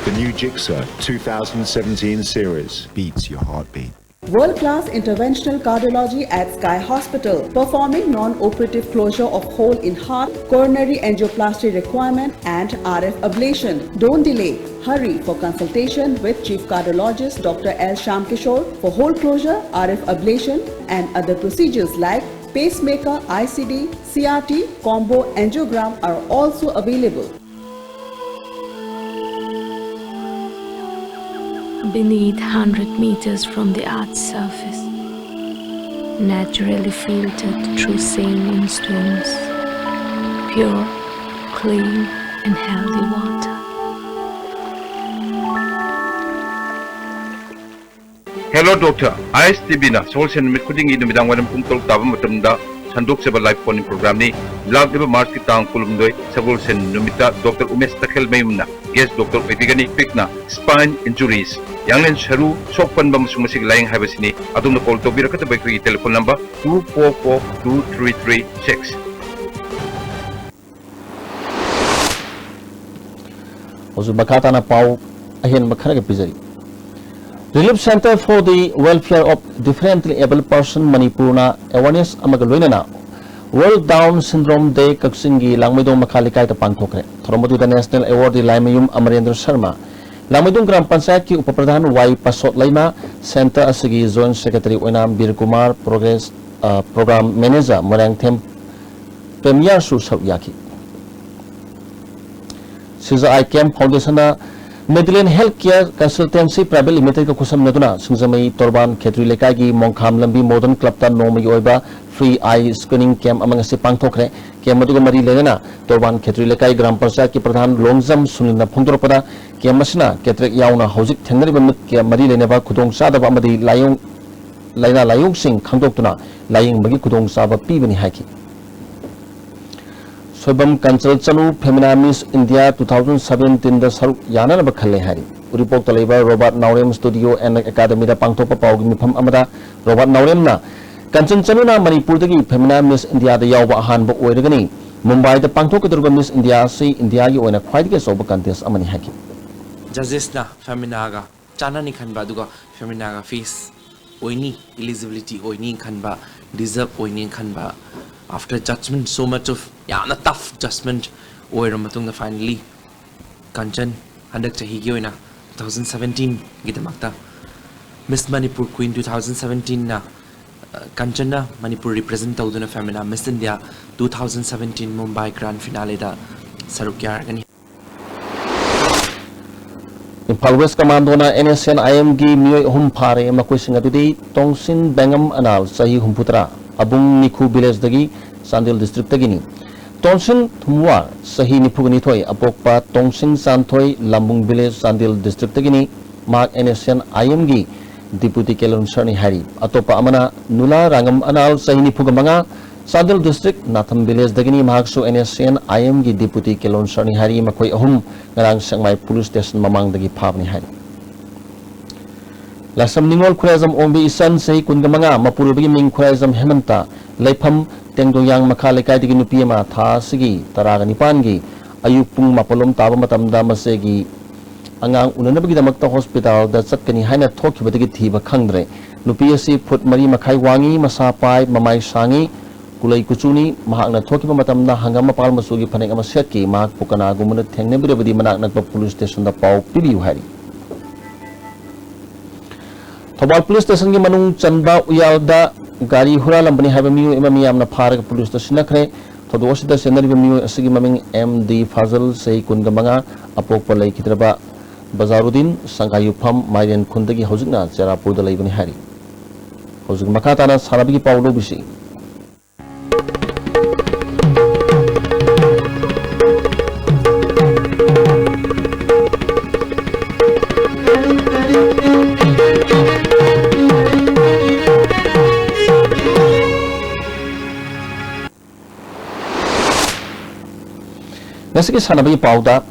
The new Gixxer two thousand seventeen series beats your heartbeat. World-class interventional cardiology at Sky Hospital, performing non-operative closure of hole in heart, coronary angioplasty requirement, and R F ablation. Don't delay. Hurry for consultation with Chief Cardiologist Doctor L Shyamkishore for hole closure, R F ablation, and other procedures like pacemaker, I C D, C R T, combo angiogram are also available. Beneath, hundred meters from the earth's surface, naturally filtered through sand and stones, pure, clean, and healthy water. Hello Doctor, ISTVꯅ ꯁꯒꯣꯜꯁꯦꯟ ꯅꯨꯃꯤꯠ ꯈꯨꯗꯤꯡꯒꯤ ꯅꯨꯃꯤꯗꯥꯡ ꯋꯥꯏꯔꯝ ꯄꯨꯡ ꯇꯔꯨꯛ ꯇꯥꯕ ꯃꯇꯝꯗ ꯁꯟꯗꯣꯛꯆꯕ live phone-in program-ꯅꯤ꯫ ꯂꯥꯛꯂꯤꯕ March-ꯀꯤ ꯇꯥꯡ ꯀꯨꯟꯍꯨꯝꯗꯣꯏ ꯁꯒꯣꯜꯁꯦꯟ ꯅꯨꯃꯤꯠꯇ Doctor Umesh ꯇꯈꯦꯜꯃꯌꯨꯝꯅ guest doctor ꯑꯣꯏꯕꯤꯒꯅꯤ꯫ Topic-ꯅ spine injuries, ꯌꯥꯡꯂꯦꯟ ꯁꯔꯨ ꯁꯣꯛ ꯄꯟꯕ ꯑꯃꯁꯨꯡ ꯃꯁꯤꯒꯤ ꯂꯥꯏꯌꯦꯡ ꯍꯥꯏꯕꯁꯤꯅꯤ꯫ ꯑꯗꯣꯝꯅ call ꯇꯧꯕꯤꯔꯛꯀꯗꯕ ꯑꯩꯈꯣꯏꯒꯤ telephone number two four four two three three six꯫ ꯍꯧꯖꯤꯛ ꯃꯈꯥ ꯇꯥꯅ ꯄꯥꯎ ꯑꯍꯦꯟꯕ ꯈꯔꯒ ꯄꯤꯖꯔꯤ꯫ Relief Centre for the Welfare of Differently Abled Person ꯃꯅꯤꯄꯨꯔꯅ awareness ꯑꯃꯒ ꯂꯣꯏꯅꯅ World Down Syndrome Day ꯀꯛꯆꯤꯡꯒꯤ ꯂꯥꯡꯃꯩꯗꯣꯡ ꯃꯈꯥ ꯂꯩꯀꯥꯏꯗ ꯄꯥꯡꯊꯣꯛꯈ꯭ꯔꯦ꯫ ꯊꯧꯔꯝ ꯑꯗꯨꯗ National Awardee Laimayum ꯑꯃꯔꯦꯟꯗ꯭ꯔ Sharma, ꯂꯥꯡꯃꯩꯗꯣꯡ gram ꯄꯟꯆꯥꯌꯠꯀꯤ ꯎꯄ ꯄ꯭ꯔꯙꯥꯟ ꯋꯥꯏ ꯄꯁꯣꯠ ꯂꯩꯃ, centre ꯑꯁꯤꯒꯤ Joint Secretary ꯑꯣꯏꯅ ꯕꯤꯔ ꯀꯨꯃꯥꯔ, Progress, ꯑ, Program Manager ꯃꯣꯏꯔꯥꯡꯊꯦꯝ ꯄ꯭ꯔꯦꯃꯤꯌꯥꯔꯁꯨ ꯁꯔꯨꯛ ꯌꯥꯈꯤ꯫ ꯁꯤꯖ ꯑꯥꯏ ꯀꯦꯝ ꯐꯥꯎꯟꯗꯦꯁꯟꯅ ꯃꯦꯗꯤꯂꯦꯟ ꯍꯦꯜꯊ ꯀꯦꯌꯔ ꯀꯟꯁꯜꯇꯦꯟꯁꯤ ꯄ꯭ꯔꯥꯏꯚꯦꯠ ꯂꯤꯃꯤꯇꯦꯗꯀ ꯈꯨꯠꯁꯝꯅꯗꯨꯅ ꯁꯤꯡꯖꯃꯩ ꯇꯣꯔꯕꯥꯟ ꯈꯦꯇ꯭ꯔꯤ ꯂꯩꯀꯥꯏꯒꯤ ꯃꯣꯡꯈꯥꯝ ꯂꯝꯕꯤ ꯃꯣꯗꯔꯟ ꯀ꯭ꯂꯕꯇ ꯅꯣꯡꯃꯒꯤ ꯑꯣꯏꯕ free eye screening camp ꯑꯃ ꯉꯁꯤ ꯄꯥꯡꯊꯣꯛꯈ꯭ꯔꯦ꯫ ꯀꯦꯝ ꯑꯗꯨꯒ ꯃꯔꯤ ꯂꯩꯅꯅ ꯇꯣꯔꯕꯥꯟ ꯈꯦꯇ꯭ꯔꯤ ꯂꯩꯀꯥꯏ ꯒ꯭ꯔꯥꯝ ꯄꯟꯆꯥꯌꯠꯀꯤ ꯄ꯭ꯔꯙꯥꯟ ꯂꯣꯡꯖꯝ ꯁꯨꯅꯤꯜꯅ ꯐꯣꯡꯗꯣꯔꯛꯄꯗ, ꯀꯦꯝ ꯑꯁꯤꯅ ꯀꯦꯇꯔꯦꯛ ꯌꯥꯎꯅ ꯍꯧꯖꯤꯛ ꯊꯦꯡꯅꯔꯤꯕ ꯃꯤꯠꯀ ꯃꯔꯤ ꯂꯩꯅꯕ ꯈꯨꯗꯣꯡꯆꯥꯗꯕ ꯑꯃꯗꯤ ꯂꯥꯏꯑꯣꯡ ꯂꯥꯏꯅꯥ ꯂꯥꯏꯑꯣꯡꯁꯤꯡ ꯈꯪꯗꯣꯛꯇꯨꯅ ꯂꯥꯏꯌꯦꯡꯕꯒꯤ ꯈꯨꯗꯣꯡꯆꯥꯕ ꯄꯤꯕꯅꯤ ꯍꯥꯏꯈꯤ꯫ ꯁꯣꯏꯕꯝ ꯀꯟꯆꯜ ꯆꯅꯨ Femina Miss India two thousand seventeen-ꯗ ꯁꯔꯨꯛ ꯌꯥꯅꯅꯕ ꯈꯜꯂꯦ ꯍꯥꯏꯔꯤ꯫ ꯎꯔꯤꯄꯣꯛꯇ ꯂꯩꯕ ꯔꯣꯕꯥꯔꯠ ꯅꯥꯎꯔꯦꯝ Studio and Academy-ꯗ ꯄꯥꯡꯊꯣꯛꯄ ꯄꯥꯎꯒꯤ ꯃꯤꯐꯝ ꯑꯃꯗ ꯔꯣꯕꯥꯔꯠ ꯅꯥꯎꯔꯦꯝꯅ ꯀꯟꯆꯟ ꯆꯅꯨꯅ ꯃꯅꯤꯄꯨꯔꯗꯒꯤ Femina Miss India-ꯗ ꯌꯥꯎꯕ ꯑꯍꯥꯟꯕ ꯑꯣꯏꯔꯒꯅꯤ꯫ ꯃꯨꯝꯕꯥꯏꯗ ꯄꯥꯡꯊꯣꯛꯀꯗꯧꯔꯤꯕ Miss India ꯑꯁꯤ ꯏꯟꯗꯤꯌꯥꯒꯤ ꯑꯣꯏꯅ ꯈ꯭ꯋꯥꯏꯗꯒꯤ ꯑꯆꯧꯕ contest ꯑꯃꯅꯤ ꯍꯥꯏꯈꯤ꯫ Judges-ꯅ Femina-ꯒ ꯆꯥꯟꯅꯅꯤ ꯈꯟꯕ, ꯑꯗꯨꯒ Femina-ꯒ face ꯑꯣꯏꯅꯤ, eligibility ꯑꯣꯏꯅꯤ ꯈꯟꯕ, deserve ꯑꯣꯏꯅꯤ ꯈꯟꯕ, after judgment, so much of ꯌꯥꯝꯅ tough judgment ꯑꯣꯏꯔꯕ ꯃꯇꯨꯡꯗ finally ꯀꯟꯆꯟ ꯍꯟꯗꯛ ꯆꯍꯤꯒꯤ ꯑꯣꯏꯅ two thousand seventeen-ꯒꯤꯗꯃꯛꯇ Miss Manipur Queen two thousand seventeen-ꯅ, ꯑ, ꯀꯟꯆꯟꯅ ꯃꯅꯤꯄꯨꯔ represent ꯇꯧꯗꯨꯅ Femina Miss India two thousand seventeen Mumbai Grand Finale-ꯗ ꯁꯔꯨꯛ ꯌꯥꯔꯒꯅꯤ꯫ ꯏꯝꯐꯥꯜ ꯋꯦꯁ ꯀꯃꯥꯟꯗꯣꯅ NSCN-IMꯒꯤ ꯃꯤꯑꯣꯏ ꯑꯍꯨꯝ ꯐꯥꯔꯦ꯫ ꯃꯈꯣꯏꯁꯤꯡ ꯑꯗꯨꯗꯤ ꯇꯣꯡꯁꯤꯟ ꯕꯦꯡꯉꯝ ꯑꯅꯥꯜ, ꯆꯍꯤ ꯍꯨꯝꯐꯨꯇꯔꯥ, ꯑꯕꯨꯡ ꯅꯤꯈꯨ ꯚꯤꯂꯦꯖꯇꯒꯤ, ꯆꯥꯟꯗꯦꯜ ꯗꯤꯁꯇ꯭ꯔꯤꯛꯇꯒꯤꯅꯤ꯫ ꯇꯣꯟꯁꯤꯟ ꯊꯨꯝꯋꯥꯔ, ꯆꯍꯤ ꯅꯤꯐꯨꯒ ꯅꯤꯊꯣꯏ, ꯑꯄꯣꯛꯄ ꯇꯣꯡꯁꯤꯡ ꯆꯥꯟꯊꯣꯏ, ꯂꯥꯝꯕꯨꯡ ꯚꯤꯂꯦꯖ, ꯆꯥꯟꯗꯦꯜ ꯗꯤꯁꯇ꯭ꯔꯤꯛꯇꯒꯤꯅꯤ꯫ ꯃꯍꯥꯛ NSCN-IMꯒꯤ ꯗꯤꯄꯨꯇꯤ ꯀꯦꯂꯣꯟꯁꯔꯅꯤ ꯍꯥꯏꯔꯤ꯫ ꯑꯇꯣꯞꯄ ꯑꯃꯅ ꯅꯨꯂꯥ ꯔꯥꯉꯝ ꯑꯅꯥꯜ, ꯆꯍꯤ ꯅꯤꯐꯨꯒ ꯃꯉꯥ, ꯆꯥꯟꯗꯦꯜ ꯗꯤꯁꯇ꯭ꯔꯤꯛ, ꯅꯥꯊꯝ ꯚꯤꯂꯦꯖꯇꯒꯤꯅꯤ꯫ ꯃꯍꯥꯛꯁꯨ NSCN-IMꯒꯤ ꯗꯤꯄꯨꯇꯤ ꯀꯦꯂꯣꯟꯁꯔꯅꯤ ꯍꯥꯏꯔꯤ꯫ ꯃꯈꯣꯏ ꯑꯍꯨꯝ ꯉꯔꯥꯡ ꯁꯦꯛꯃꯥꯏ ꯄꯨꯂꯤꯁ ꯁ꯭ꯇꯦꯁꯟ ꯃꯃꯥꯡꯗꯒꯤ ꯐꯥꯕꯅꯤ ꯍꯥꯏꯔꯤ꯫ ꯂꯥꯏꯁ꯭ꯔꯝ ꯅꯤꯉꯣꯜ ꯈꯨꯔꯥꯏꯖꯝ ꯑꯣꯡꯕꯤ ꯏꯆꯟ, ꯆꯍꯤ ꯀꯨꯟꯒ ꯃꯉꯥ, ꯃꯄꯨꯔꯣꯏꯕꯒꯤ ꯃꯤꯡ ꯈꯨꯔꯥꯏꯖꯝ ꯍꯦꯃꯟꯇ, ꯂꯩꯐꯝ ꯇꯦꯡꯗꯣꯡꯌꯥꯡ ꯃꯈꯥ ꯂꯩꯀꯥꯏꯗꯒꯤ ꯅꯨꯄꯤ ꯑꯃ ꯊꯥ ꯑꯁꯤꯒꯤ ꯇꯔꯥꯒ ꯅꯤꯄꯥꯟꯒꯤ ꯑꯌꯨꯛ ꯄꯨꯡ ꯃꯥꯄꯜ ꯂꯣꯝ ꯇꯥꯕ ꯃꯇꯝꯗ ꯃꯆꯦꯒꯤ ꯑꯉꯥꯡ ꯎꯅꯅꯕꯒꯤꯗꯃꯛꯇ ꯍꯣꯁꯄꯤꯇꯥꯜꯗ ꯆꯠꯀꯅꯤ ꯍꯥꯏꯅ ꯊꯣꯛꯈꯤꯕꯗꯒꯤ ꯊꯤꯕ ꯈꯪꯗ꯭ꯔꯦ꯫ ꯅꯨꯄꯤ ꯑꯁꯤ ꯐꯨꯠ ꯃꯔꯤ ꯃꯈꯥꯏ ꯋꯥꯡꯉꯤ, ꯃꯁꯥ ꯄꯥꯏ, ꯃꯃꯥꯏ ꯁꯥꯡꯉꯤ, ꯀꯨꯂꯩ ꯀꯨꯆꯨꯅꯤ꯫ ꯃꯍꯥꯛꯅ ꯊꯣꯛꯈꯤꯕ ꯃꯇꯝꯗ ꯍꯪꯒꯥꯝ ꯃꯄꯥꯜ ꯃꯆꯨꯒꯤ ꯐꯅꯦꯛ ꯑꯃ ꯁꯦꯠꯈꯤ꯫ ꯃꯍꯥꯛꯄꯨ ꯀꯅꯥꯒꯨꯝꯕꯅ ꯊꯦꯡꯅꯕꯤꯔꯕꯗꯤ ꯃꯅꯥꯛ ꯅꯛꯄ ꯄꯨꯂꯤꯁ ꯁ꯭ꯇꯦꯁꯟꯗ ꯄꯥꯎ ꯄꯤꯕꯤꯌꯨ ꯍꯥꯏꯔꯤ꯫ ꯊꯧꯕꯥꯜ ꯄꯨꯂꯤꯁ ꯁ꯭ꯇꯦꯁꯟꯒꯤ ꯃꯅꯨꯡ ꯆꯟꯕ ꯎꯌꯥꯜꯗ ꯒꯥꯔꯤ ꯍꯨꯔꯥꯜꯂꯝꯕꯅꯤ ꯍꯥꯏꯕ ꯃꯤꯑꯣꯏ ꯑꯃ ꯃꯤꯌꯥꯝꯅ ꯐꯥꯔꯒ ꯄꯨꯂꯤꯁꯇ ꯁꯤꯟꯅꯈ꯭ꯔꯦ꯫ ꯊꯧꯗꯣꯛ ꯑꯁꯤꯗ ꯆꯦꯟꯅꯔꯤꯕ ꯃꯤꯑꯣꯏ ꯑꯁꯤꯒꯤ ꯃꯃꯤꯡ M D ꯐꯥꯖꯜ, ꯆꯍꯤ ꯀꯨꯟꯒ ꯃꯉꯥ, ꯑꯄꯣꯛꯄ ꯂꯩꯈꯤꯗ꯭ꯔꯕ ꯕꯖꯥꯔꯨꯗꯤꯟ, ꯁꯪꯒꯥꯌꯨꯐꯝ, ꯃꯥꯏꯔꯦꯟ ꯈꯨꯟꯗꯒꯤ ꯍꯧꯖꯤꯛꯅ ꯆꯦꯔꯥꯄꯨꯔꯗ ꯂꯩꯕꯅꯤ ꯍꯥꯏꯔꯤ꯫ ꯍꯧꯖꯤꯛ ꯃꯈꯥ ꯇꯥꯅ ꯁꯥꯟꯅꯕꯒꯤ ꯄꯥꯎ ꯂꯧꯕꯤꯁꯤ꯫ ꯉꯁꯤꯒꯤ ꯁꯥꯟꯅꯕꯒꯤ ꯄꯥꯎꯗ,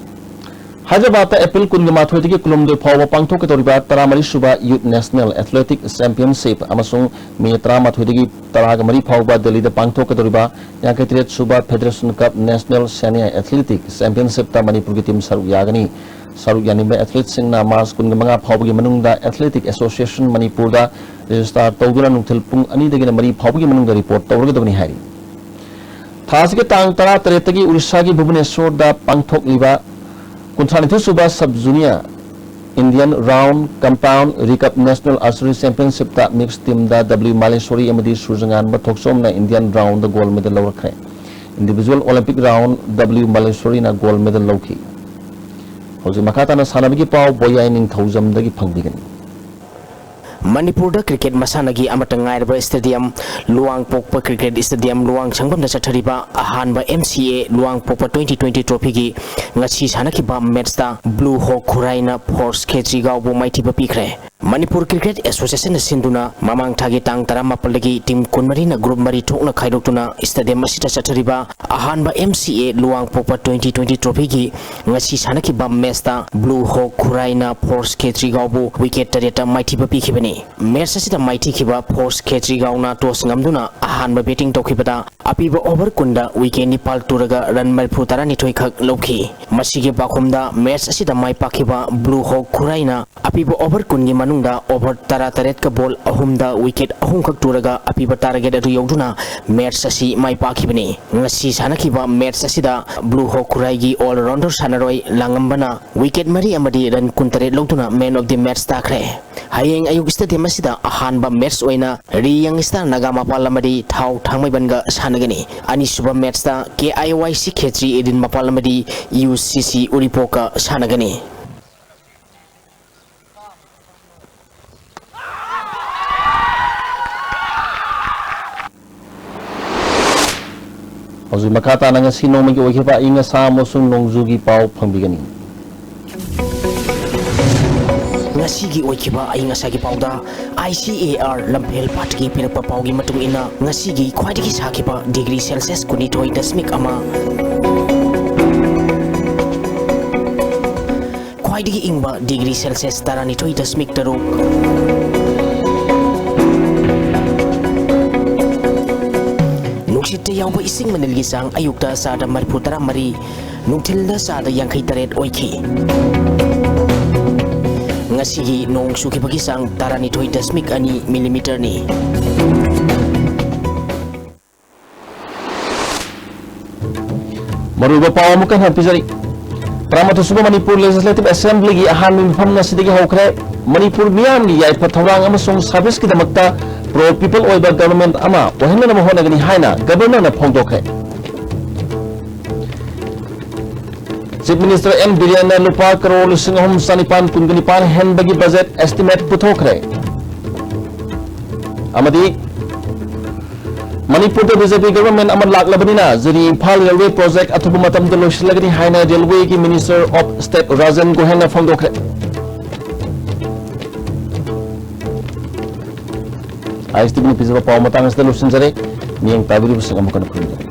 ꯍꯥꯏꯗ꯭ꯔꯕꯥꯗꯇ ꯑꯦꯄ꯭ꯔꯤꯜ ꯀꯨꯟꯒ ꯃꯥꯊꯣꯏꯗꯒꯤ ꯀꯨꯟꯍꯨꯝꯗꯣꯏ ꯐꯥꯎꯕ ꯄꯥꯡꯊꯣꯛꯀꯗꯧꯔꯤꯕ ꯇꯔꯥꯃꯔꯤ ꯁꯨꯕ Youth National Athletic Championship ꯑꯃꯁꯨꯡ ꯃꯦ ꯇꯔꯥꯃꯥꯊꯣꯏꯗꯒꯤ ꯇꯔꯥꯒ ꯃꯔꯤ ꯐꯥꯎꯕ ꯗꯦꯜꯂꯤꯗ ꯄꯥꯡꯊꯣꯛꯀꯗꯧꯔꯤꯕ ꯌꯥꯡꯈꯩ ꯇꯔꯦꯠ ꯁꯨꯕ Federation Cup National Senior Athletic Championship-ꯇ ꯃꯅꯤꯄꯨꯔꯒꯤ team ꯁꯔꯨꯛ ꯌꯥꯒꯅꯤ꯫ ꯁꯔꯨꯛ ꯌꯥꯅꯤꯡꯕ athletes-ꯁꯤꯡꯅ March ꯀꯨꯟꯒ ꯃꯉꯥ ꯐꯥꯎꯕꯒꯤ ꯃꯅꯨꯡꯗ Athletic Association ꯃꯅꯤꯄꯨꯔꯗ register ꯇꯧꯗꯨꯅ ꯅꯨꯡꯊꯤꯜ ꯄꯨꯡ ꯑꯅꯤꯗꯒꯤꯅ ꯃꯔꯤ ꯐꯥꯎꯕꯒꯤ ꯃꯅꯨꯡꯗ report ꯇꯧꯔꯒꯗꯕꯅꯤ ꯍꯥꯏꯔꯤ꯫ ꯊꯥ ꯑꯁꯤꯒꯤ ꯇꯥꯡ ꯇꯔꯥꯇꯔꯦꯠꯇꯒꯤ ꯎꯔꯤꯁꯥꯒꯤ ꯚꯨꯕꯅꯦꯁꯣꯔꯗ ꯄꯥꯡꯊꯣꯛꯂꯤꯕ ꯀꯨꯟꯊ꯭ꯔꯥꯅꯤꯊꯣꯏ ꯁꯨꯕ Sub Junior Indian Round Compound Recurve National Archery Championship-ꯇ mixed team-ꯗ W ꯃꯥꯂꯦꯁꯣꯔꯤ ꯑꯃꯗꯤ ꯁꯨꯔꯖꯉꯥꯟꯕ ꯊꯣꯛꯆꯣꯝꯅ Indian round-ꯗ gold medal ꯂꯧꯔꯛꯈ꯭ꯔꯦ꯫ Individual Olympic round W ꯃꯥꯂꯦꯁꯣꯔꯤꯅ gold medal ꯂꯧꯈꯤ꯫ ꯍꯧꯖꯤꯛ ꯃꯈꯥ ꯇꯥꯅ ꯁꯥꯟꯅꯕꯒꯤ ꯄꯥꯎ ꯕꯣꯌꯥꯏ ꯅꯤꯡꯊꯧꯖꯝꯗꯒꯤ ꯐꯪꯕꯤꯒꯅꯤ꯫ ꯃꯅꯤꯄꯨꯔꯗ ꯀ꯭ꯔꯤꯀꯦꯠ ꯃꯁꯥꯟꯅꯒꯤ ꯑꯃꯠꯇ ꯉꯥꯏꯔꯕ ꯁ꯭ꯇꯦꯗꯤꯌꯝ ꯂꯨꯋꯥꯡꯄꯣꯛꯄ ꯀ꯭ꯔꯤꯀꯦꯠ ꯁ꯭ꯇꯦꯗꯤꯌꯝ ꯂꯨꯋꯥꯡꯁꯪꯕꯝꯗ ꯆꯠꯊꯔꯤꯕ ꯑꯍꯥꯟꯕ ꯑꯦꯝ ꯁꯤ ꯑꯦ ꯂꯨꯋꯥꯡꯄꯣꯛꯄ twenty twenty trophyꯒꯤ ꯉꯁꯤ ꯁꯥꯟꯅꯈꯤꯕ ꯃꯦꯠꯁꯇ Blue Hawk ꯈꯨꯔꯥꯏꯅ ꯐꯣꯔꯁ ꯈꯦꯇ꯭ꯔꯤꯒꯥꯎꯕꯨ ꯃꯥꯏꯊꯤꯕ ꯄꯤꯈ꯭ꯔꯦ꯫ ꯃꯅꯤꯄꯨꯔ ꯀ꯭ꯔꯤꯀꯦꯠ ꯑꯦꯁꯣꯁꯤꯌꯦꯁꯟꯅ ꯁꯤꯟꯗꯨꯅ ꯃꯃꯥꯡ ꯊꯥꯒꯤ ꯇꯥꯡ ꯇꯔꯥꯃꯥꯄꯜꯗꯒꯤ ꯇꯤꯝ ꯀꯨꯟꯃꯔꯤꯅ ꯒ꯭ꯔꯨꯞ ꯃꯔꯤ ꯊꯣꯛꯅ ꯈꯥꯏꯗꯣꯛꯇꯨꯅ ꯁ꯭ꯇꯦꯗꯤꯌꯝ ꯑꯁꯤꯗ ꯆꯠꯊꯔꯤꯕ ꯑꯍꯥꯟꯕ ꯑꯦꯝ ꯁꯤ ꯑꯦ ꯂꯨꯋꯥꯡꯄꯣꯛꯄ twenty twenty trophyꯒꯤ ꯉꯁꯤ ꯁꯥꯟꯅꯈꯤꯕ ꯃꯦꯠꯁꯇ Blue Hawk ꯈꯨꯔꯥꯏꯅ ꯐꯣꯔꯁ ꯈꯦꯇ꯭ꯔꯤꯒꯥꯎꯕꯨ ꯋꯤꯀꯦꯠ ꯇꯔꯦꯠꯇ ꯃꯥꯏꯊꯤꯕ ꯄꯤꯈꯤꯕꯅꯤ꯫ ꯃꯦꯠꯁ ꯑꯁꯤꯗ ꯃꯥꯏꯊꯤꯈꯤꯕ ꯐꯣꯔꯁ ꯈꯦꯇ꯭ꯔꯤꯒꯥꯎꯅ ꯇꯣꯁ ꯉꯝꯗꯨꯅ ꯑꯍꯥꯟꯕ ꯕꯦꯇꯤꯡ ꯇꯧꯈꯤꯕꯗ ꯑꯄꯤꯕ ꯑꯣꯚꯔ ꯀꯨꯟꯗ ꯋꯤꯀꯦꯠ ꯅꯤꯄꯥꯜ ꯇꯨꯔꯒ ꯔꯟ ꯃꯔꯤꯐꯨ ꯇꯔꯥꯅꯤꯊꯣꯏ ꯈꯛ ꯂꯧꯈꯤ꯫ ꯃꯁꯤꯒꯤ ꯄꯥꯎꯈꯨꯝꯗ ꯃꯦꯠꯁ ꯑꯁꯤꯗ ꯃꯥꯏ ꯄꯥꯛꯈꯤꯕ Blue Hawk ꯈꯨꯔꯥꯏꯅ ꯑꯄꯤꯕ ꯑꯣꯚꯔ ꯀꯨꯟꯒꯤ ꯃꯅꯨꯡꯗ ꯑꯣꯚꯔ ꯇꯔꯥꯇꯔꯦꯠꯀ ꯕꯣꯜ ꯑꯍꯨꯝꯗ ꯋꯤꯀꯦꯠ ꯑꯍꯨꯝꯈꯛ ꯇꯨꯔꯒ ꯑꯄꯤꯕ ꯇꯥꯔꯒꯦꯠ ꯑꯗꯨ ꯌꯧꯗꯨꯅ ꯃꯦꯠꯁ ꯑꯁꯤ ꯃꯥꯏ ꯄꯥꯛꯈꯤꯕꯅꯤ꯫ ꯉꯁꯤ ꯁꯥꯟꯅꯈꯤꯕ ꯃꯦꯠꯁ ꯑꯁꯤꯗ Blue Hawk ꯈꯨꯔꯥꯏꯒꯤ all rounder ꯁꯥꯟꯅꯔꯣꯏ ꯂꯥꯡꯉꯝꯕꯅ ꯋꯤꯀꯦꯠ ꯃꯔꯤ ꯑꯃꯗꯤ ꯔꯟ ꯀꯨꯟꯇꯔꯦꯠ ꯂꯧꯗꯨꯅ man of the match ꯇꯥꯈ꯭ꯔꯦ꯫ ꯍꯌꯦꯡ ꯑꯌꯨꯛ ꯁ꯭ꯇꯦꯗꯤꯌꯝ ꯑꯁꯤꯗ ꯑꯍꯥꯟꯕ ꯃꯦꯠꯁ ꯑꯣꯏꯅ ꯔꯤ ꯌꯪ ꯁ꯭ꯇꯥꯔ ꯅꯥꯒꯥ ꯃꯄꯥꯜ ꯑꯃꯗꯤ ꯊꯥꯎ ꯊꯥꯡꯃꯩꯕꯟꯒ ꯁꯥꯟꯅꯒꯅꯤ꯫ ꯑꯅꯤꯁꯨꯕ ꯃꯦꯠꯁꯇ ꯀꯦ ꯑꯥꯏ ꯋꯥꯏ ꯁꯤ ꯈꯦꯇ꯭ꯔꯤ ꯏꯗꯤꯟ ꯃꯄꯥꯜ ꯑꯃꯗꯤ ꯌꯨ ꯁꯤ ꯁꯤ ꯎꯔꯤꯄꯣꯛꯀ ꯁꯥꯟꯅꯒꯅꯤ꯫ ꯍꯧꯖꯤꯛ ꯃꯈꯥ ꯇꯥꯅ ꯉꯁꯤ ꯅꯣꯡꯃꯒꯤ ꯑꯣꯏꯈꯤꯕ ꯑꯏꯪ ꯑꯁꯥ ꯑꯃꯁꯨꯡ ꯅꯣꯡꯖꯨꯒꯤ ꯄꯥꯎ ꯐꯪꯕꯤꯒꯅꯤ꯫ ꯉꯁꯤꯒꯤ ꯑꯣꯏꯈꯤꯕ ꯑꯏꯪ ꯑꯁꯥꯒꯤ ꯄꯥꯎꯗ I C A R ꯂꯝꯐꯦꯜ ꯄꯥꯠꯀꯤ ꯄꯤꯔꯛꯄ ꯄꯥꯎꯒꯤ ꯃꯇꯨꯡ ꯏꯟꯅ ꯉꯁꯤꯒꯤ ꯈ꯭ꯋꯥꯏꯗꯒꯤ ꯁꯥꯈꯤꯕ ꯗꯤꯒ꯭ꯔꯤ ꯁꯦꯜꯁꯤꯌꯁ ꯀꯨꯟꯅꯤꯊꯣꯏ ꯗꯁꯃꯤꯛ ꯑꯃ, ꯈ꯭ꯋꯥꯏꯗꯒꯤ ꯏꯪꯕ ꯗꯤꯒ꯭ꯔꯤ ꯁꯦꯜꯁꯤꯌꯁ ꯇꯔꯥꯅꯤꯊꯣꯏ ꯗꯁꯃꯤꯛ ꯇꯔꯨꯛ꯫ ꯅꯨꯡꯁꯤꯠꯇ ꯌꯥꯎꯕ ꯏꯁꯤꯡ ꯃꯅꯤꯜꯒꯤ ꯆꯥꯡ ꯑꯌꯨꯛꯇ ꯆꯥꯗ ꯃꯔꯤꯐꯨ ꯇꯔꯥ ꯃꯔꯤ, ꯅꯨꯡꯊꯤꯜꯗ ꯆꯥꯗ ꯌꯥꯡꯈꯩ ꯇꯔꯦꯠ ꯑꯣꯏꯈꯤ꯫ ꯉꯁꯤꯒꯤ ꯅꯣꯡ ꯆꯨꯈꯤꯕꯒꯤ ꯆꯥꯡ ꯇꯔꯥꯅꯤꯊꯣꯏ ꯗꯁꯃꯤꯛ ꯑꯅꯤ ꯃꯤꯂꯤꯃꯤꯇꯔꯅꯤ꯫ ꯃꯔꯨꯑꯣꯏꯕ ꯄꯥꯎ ꯑꯃꯨꯛꯀ ꯍꯟꯅ ꯄꯤꯖꯔꯤ꯫ ꯇꯔꯥꯃꯥꯊꯣꯏ ꯁꯨꯕ ꯃꯅꯤꯄꯨꯔ Legislative Assemblyꯒꯤ ꯑꯍꯥꯟꯕ ꯃꯤꯐꯝ ꯉꯁꯤꯗꯒꯤ ꯍꯧꯈ꯭ꯔꯦ꯫ ꯃꯅꯤꯄꯨꯔ ꯃꯤꯌꯥꯝꯒꯤ ꯌꯥꯏꯐ ꯊꯧꯔꯥꯡ ꯑꯃꯁꯨꯡ serviceꯀꯤꯗꯃꯛꯇ pro people ꯑꯣꯏꯕ government ꯑꯃ ꯑꯣꯏꯍꯟꯅꯅꯕ ꯍꯣꯠꯅꯒꯅꯤ ꯍꯥꯏꯅ Governorꯅ ꯐꯣꯡꯗꯣꯛꯈ꯭ꯔꯦ꯫ Chief Minister M Birenna ꯂꯨꯄꯥ ꯀꯔꯣꯔ ꯂꯤꯁꯤꯡ ꯑꯍꯨꯝ ꯆꯅꯤꯄꯥꯟ ꯀꯨꯟꯒ ꯅꯤꯄꯥꯟ ꯍꯦꯟꯕꯒꯤ budget estimate ꯄꯨꯊꯣꯛꯈ꯭ꯔꯦ꯫ ꯑꯃꯗꯤ ꯃꯅꯤꯄꯨꯔꯗ B J P government ꯑꯃ ꯂꯥꯛꯂꯕꯅꯤꯅ ꯖꯤꯔꯤ ꯏꯝꯐꯥꯜ railway project ꯑꯊꯨꯕ ꯃꯇꯝꯗ ꯂꯣꯏꯁꯤꯜꯂꯒꯅꯤ ꯍꯥꯏꯅ railwayꯒꯤ Minister of State ꯔꯥꯖꯟ ꯒꯣꯍꯦꯟꯅ ꯐꯣꯡꯗꯣꯛꯈ꯭ꯔꯦ꯫ ISTVꯅ ꯄꯤꯖꯕ ꯄꯥꯎ ꯃꯇꯥꯡ ꯑꯁꯤꯗ ꯂꯣꯏꯁꯤꯟꯖꯔꯦ꯫ ꯃꯤꯠꯌꯦꯡ ꯇꯥꯕꯤꯔꯤꯕꯁꯤꯡ ꯑꯃꯨꯛ ꯍꯟꯅ ꯈꯨꯔꯨꯝꯖꯔꯤ꯫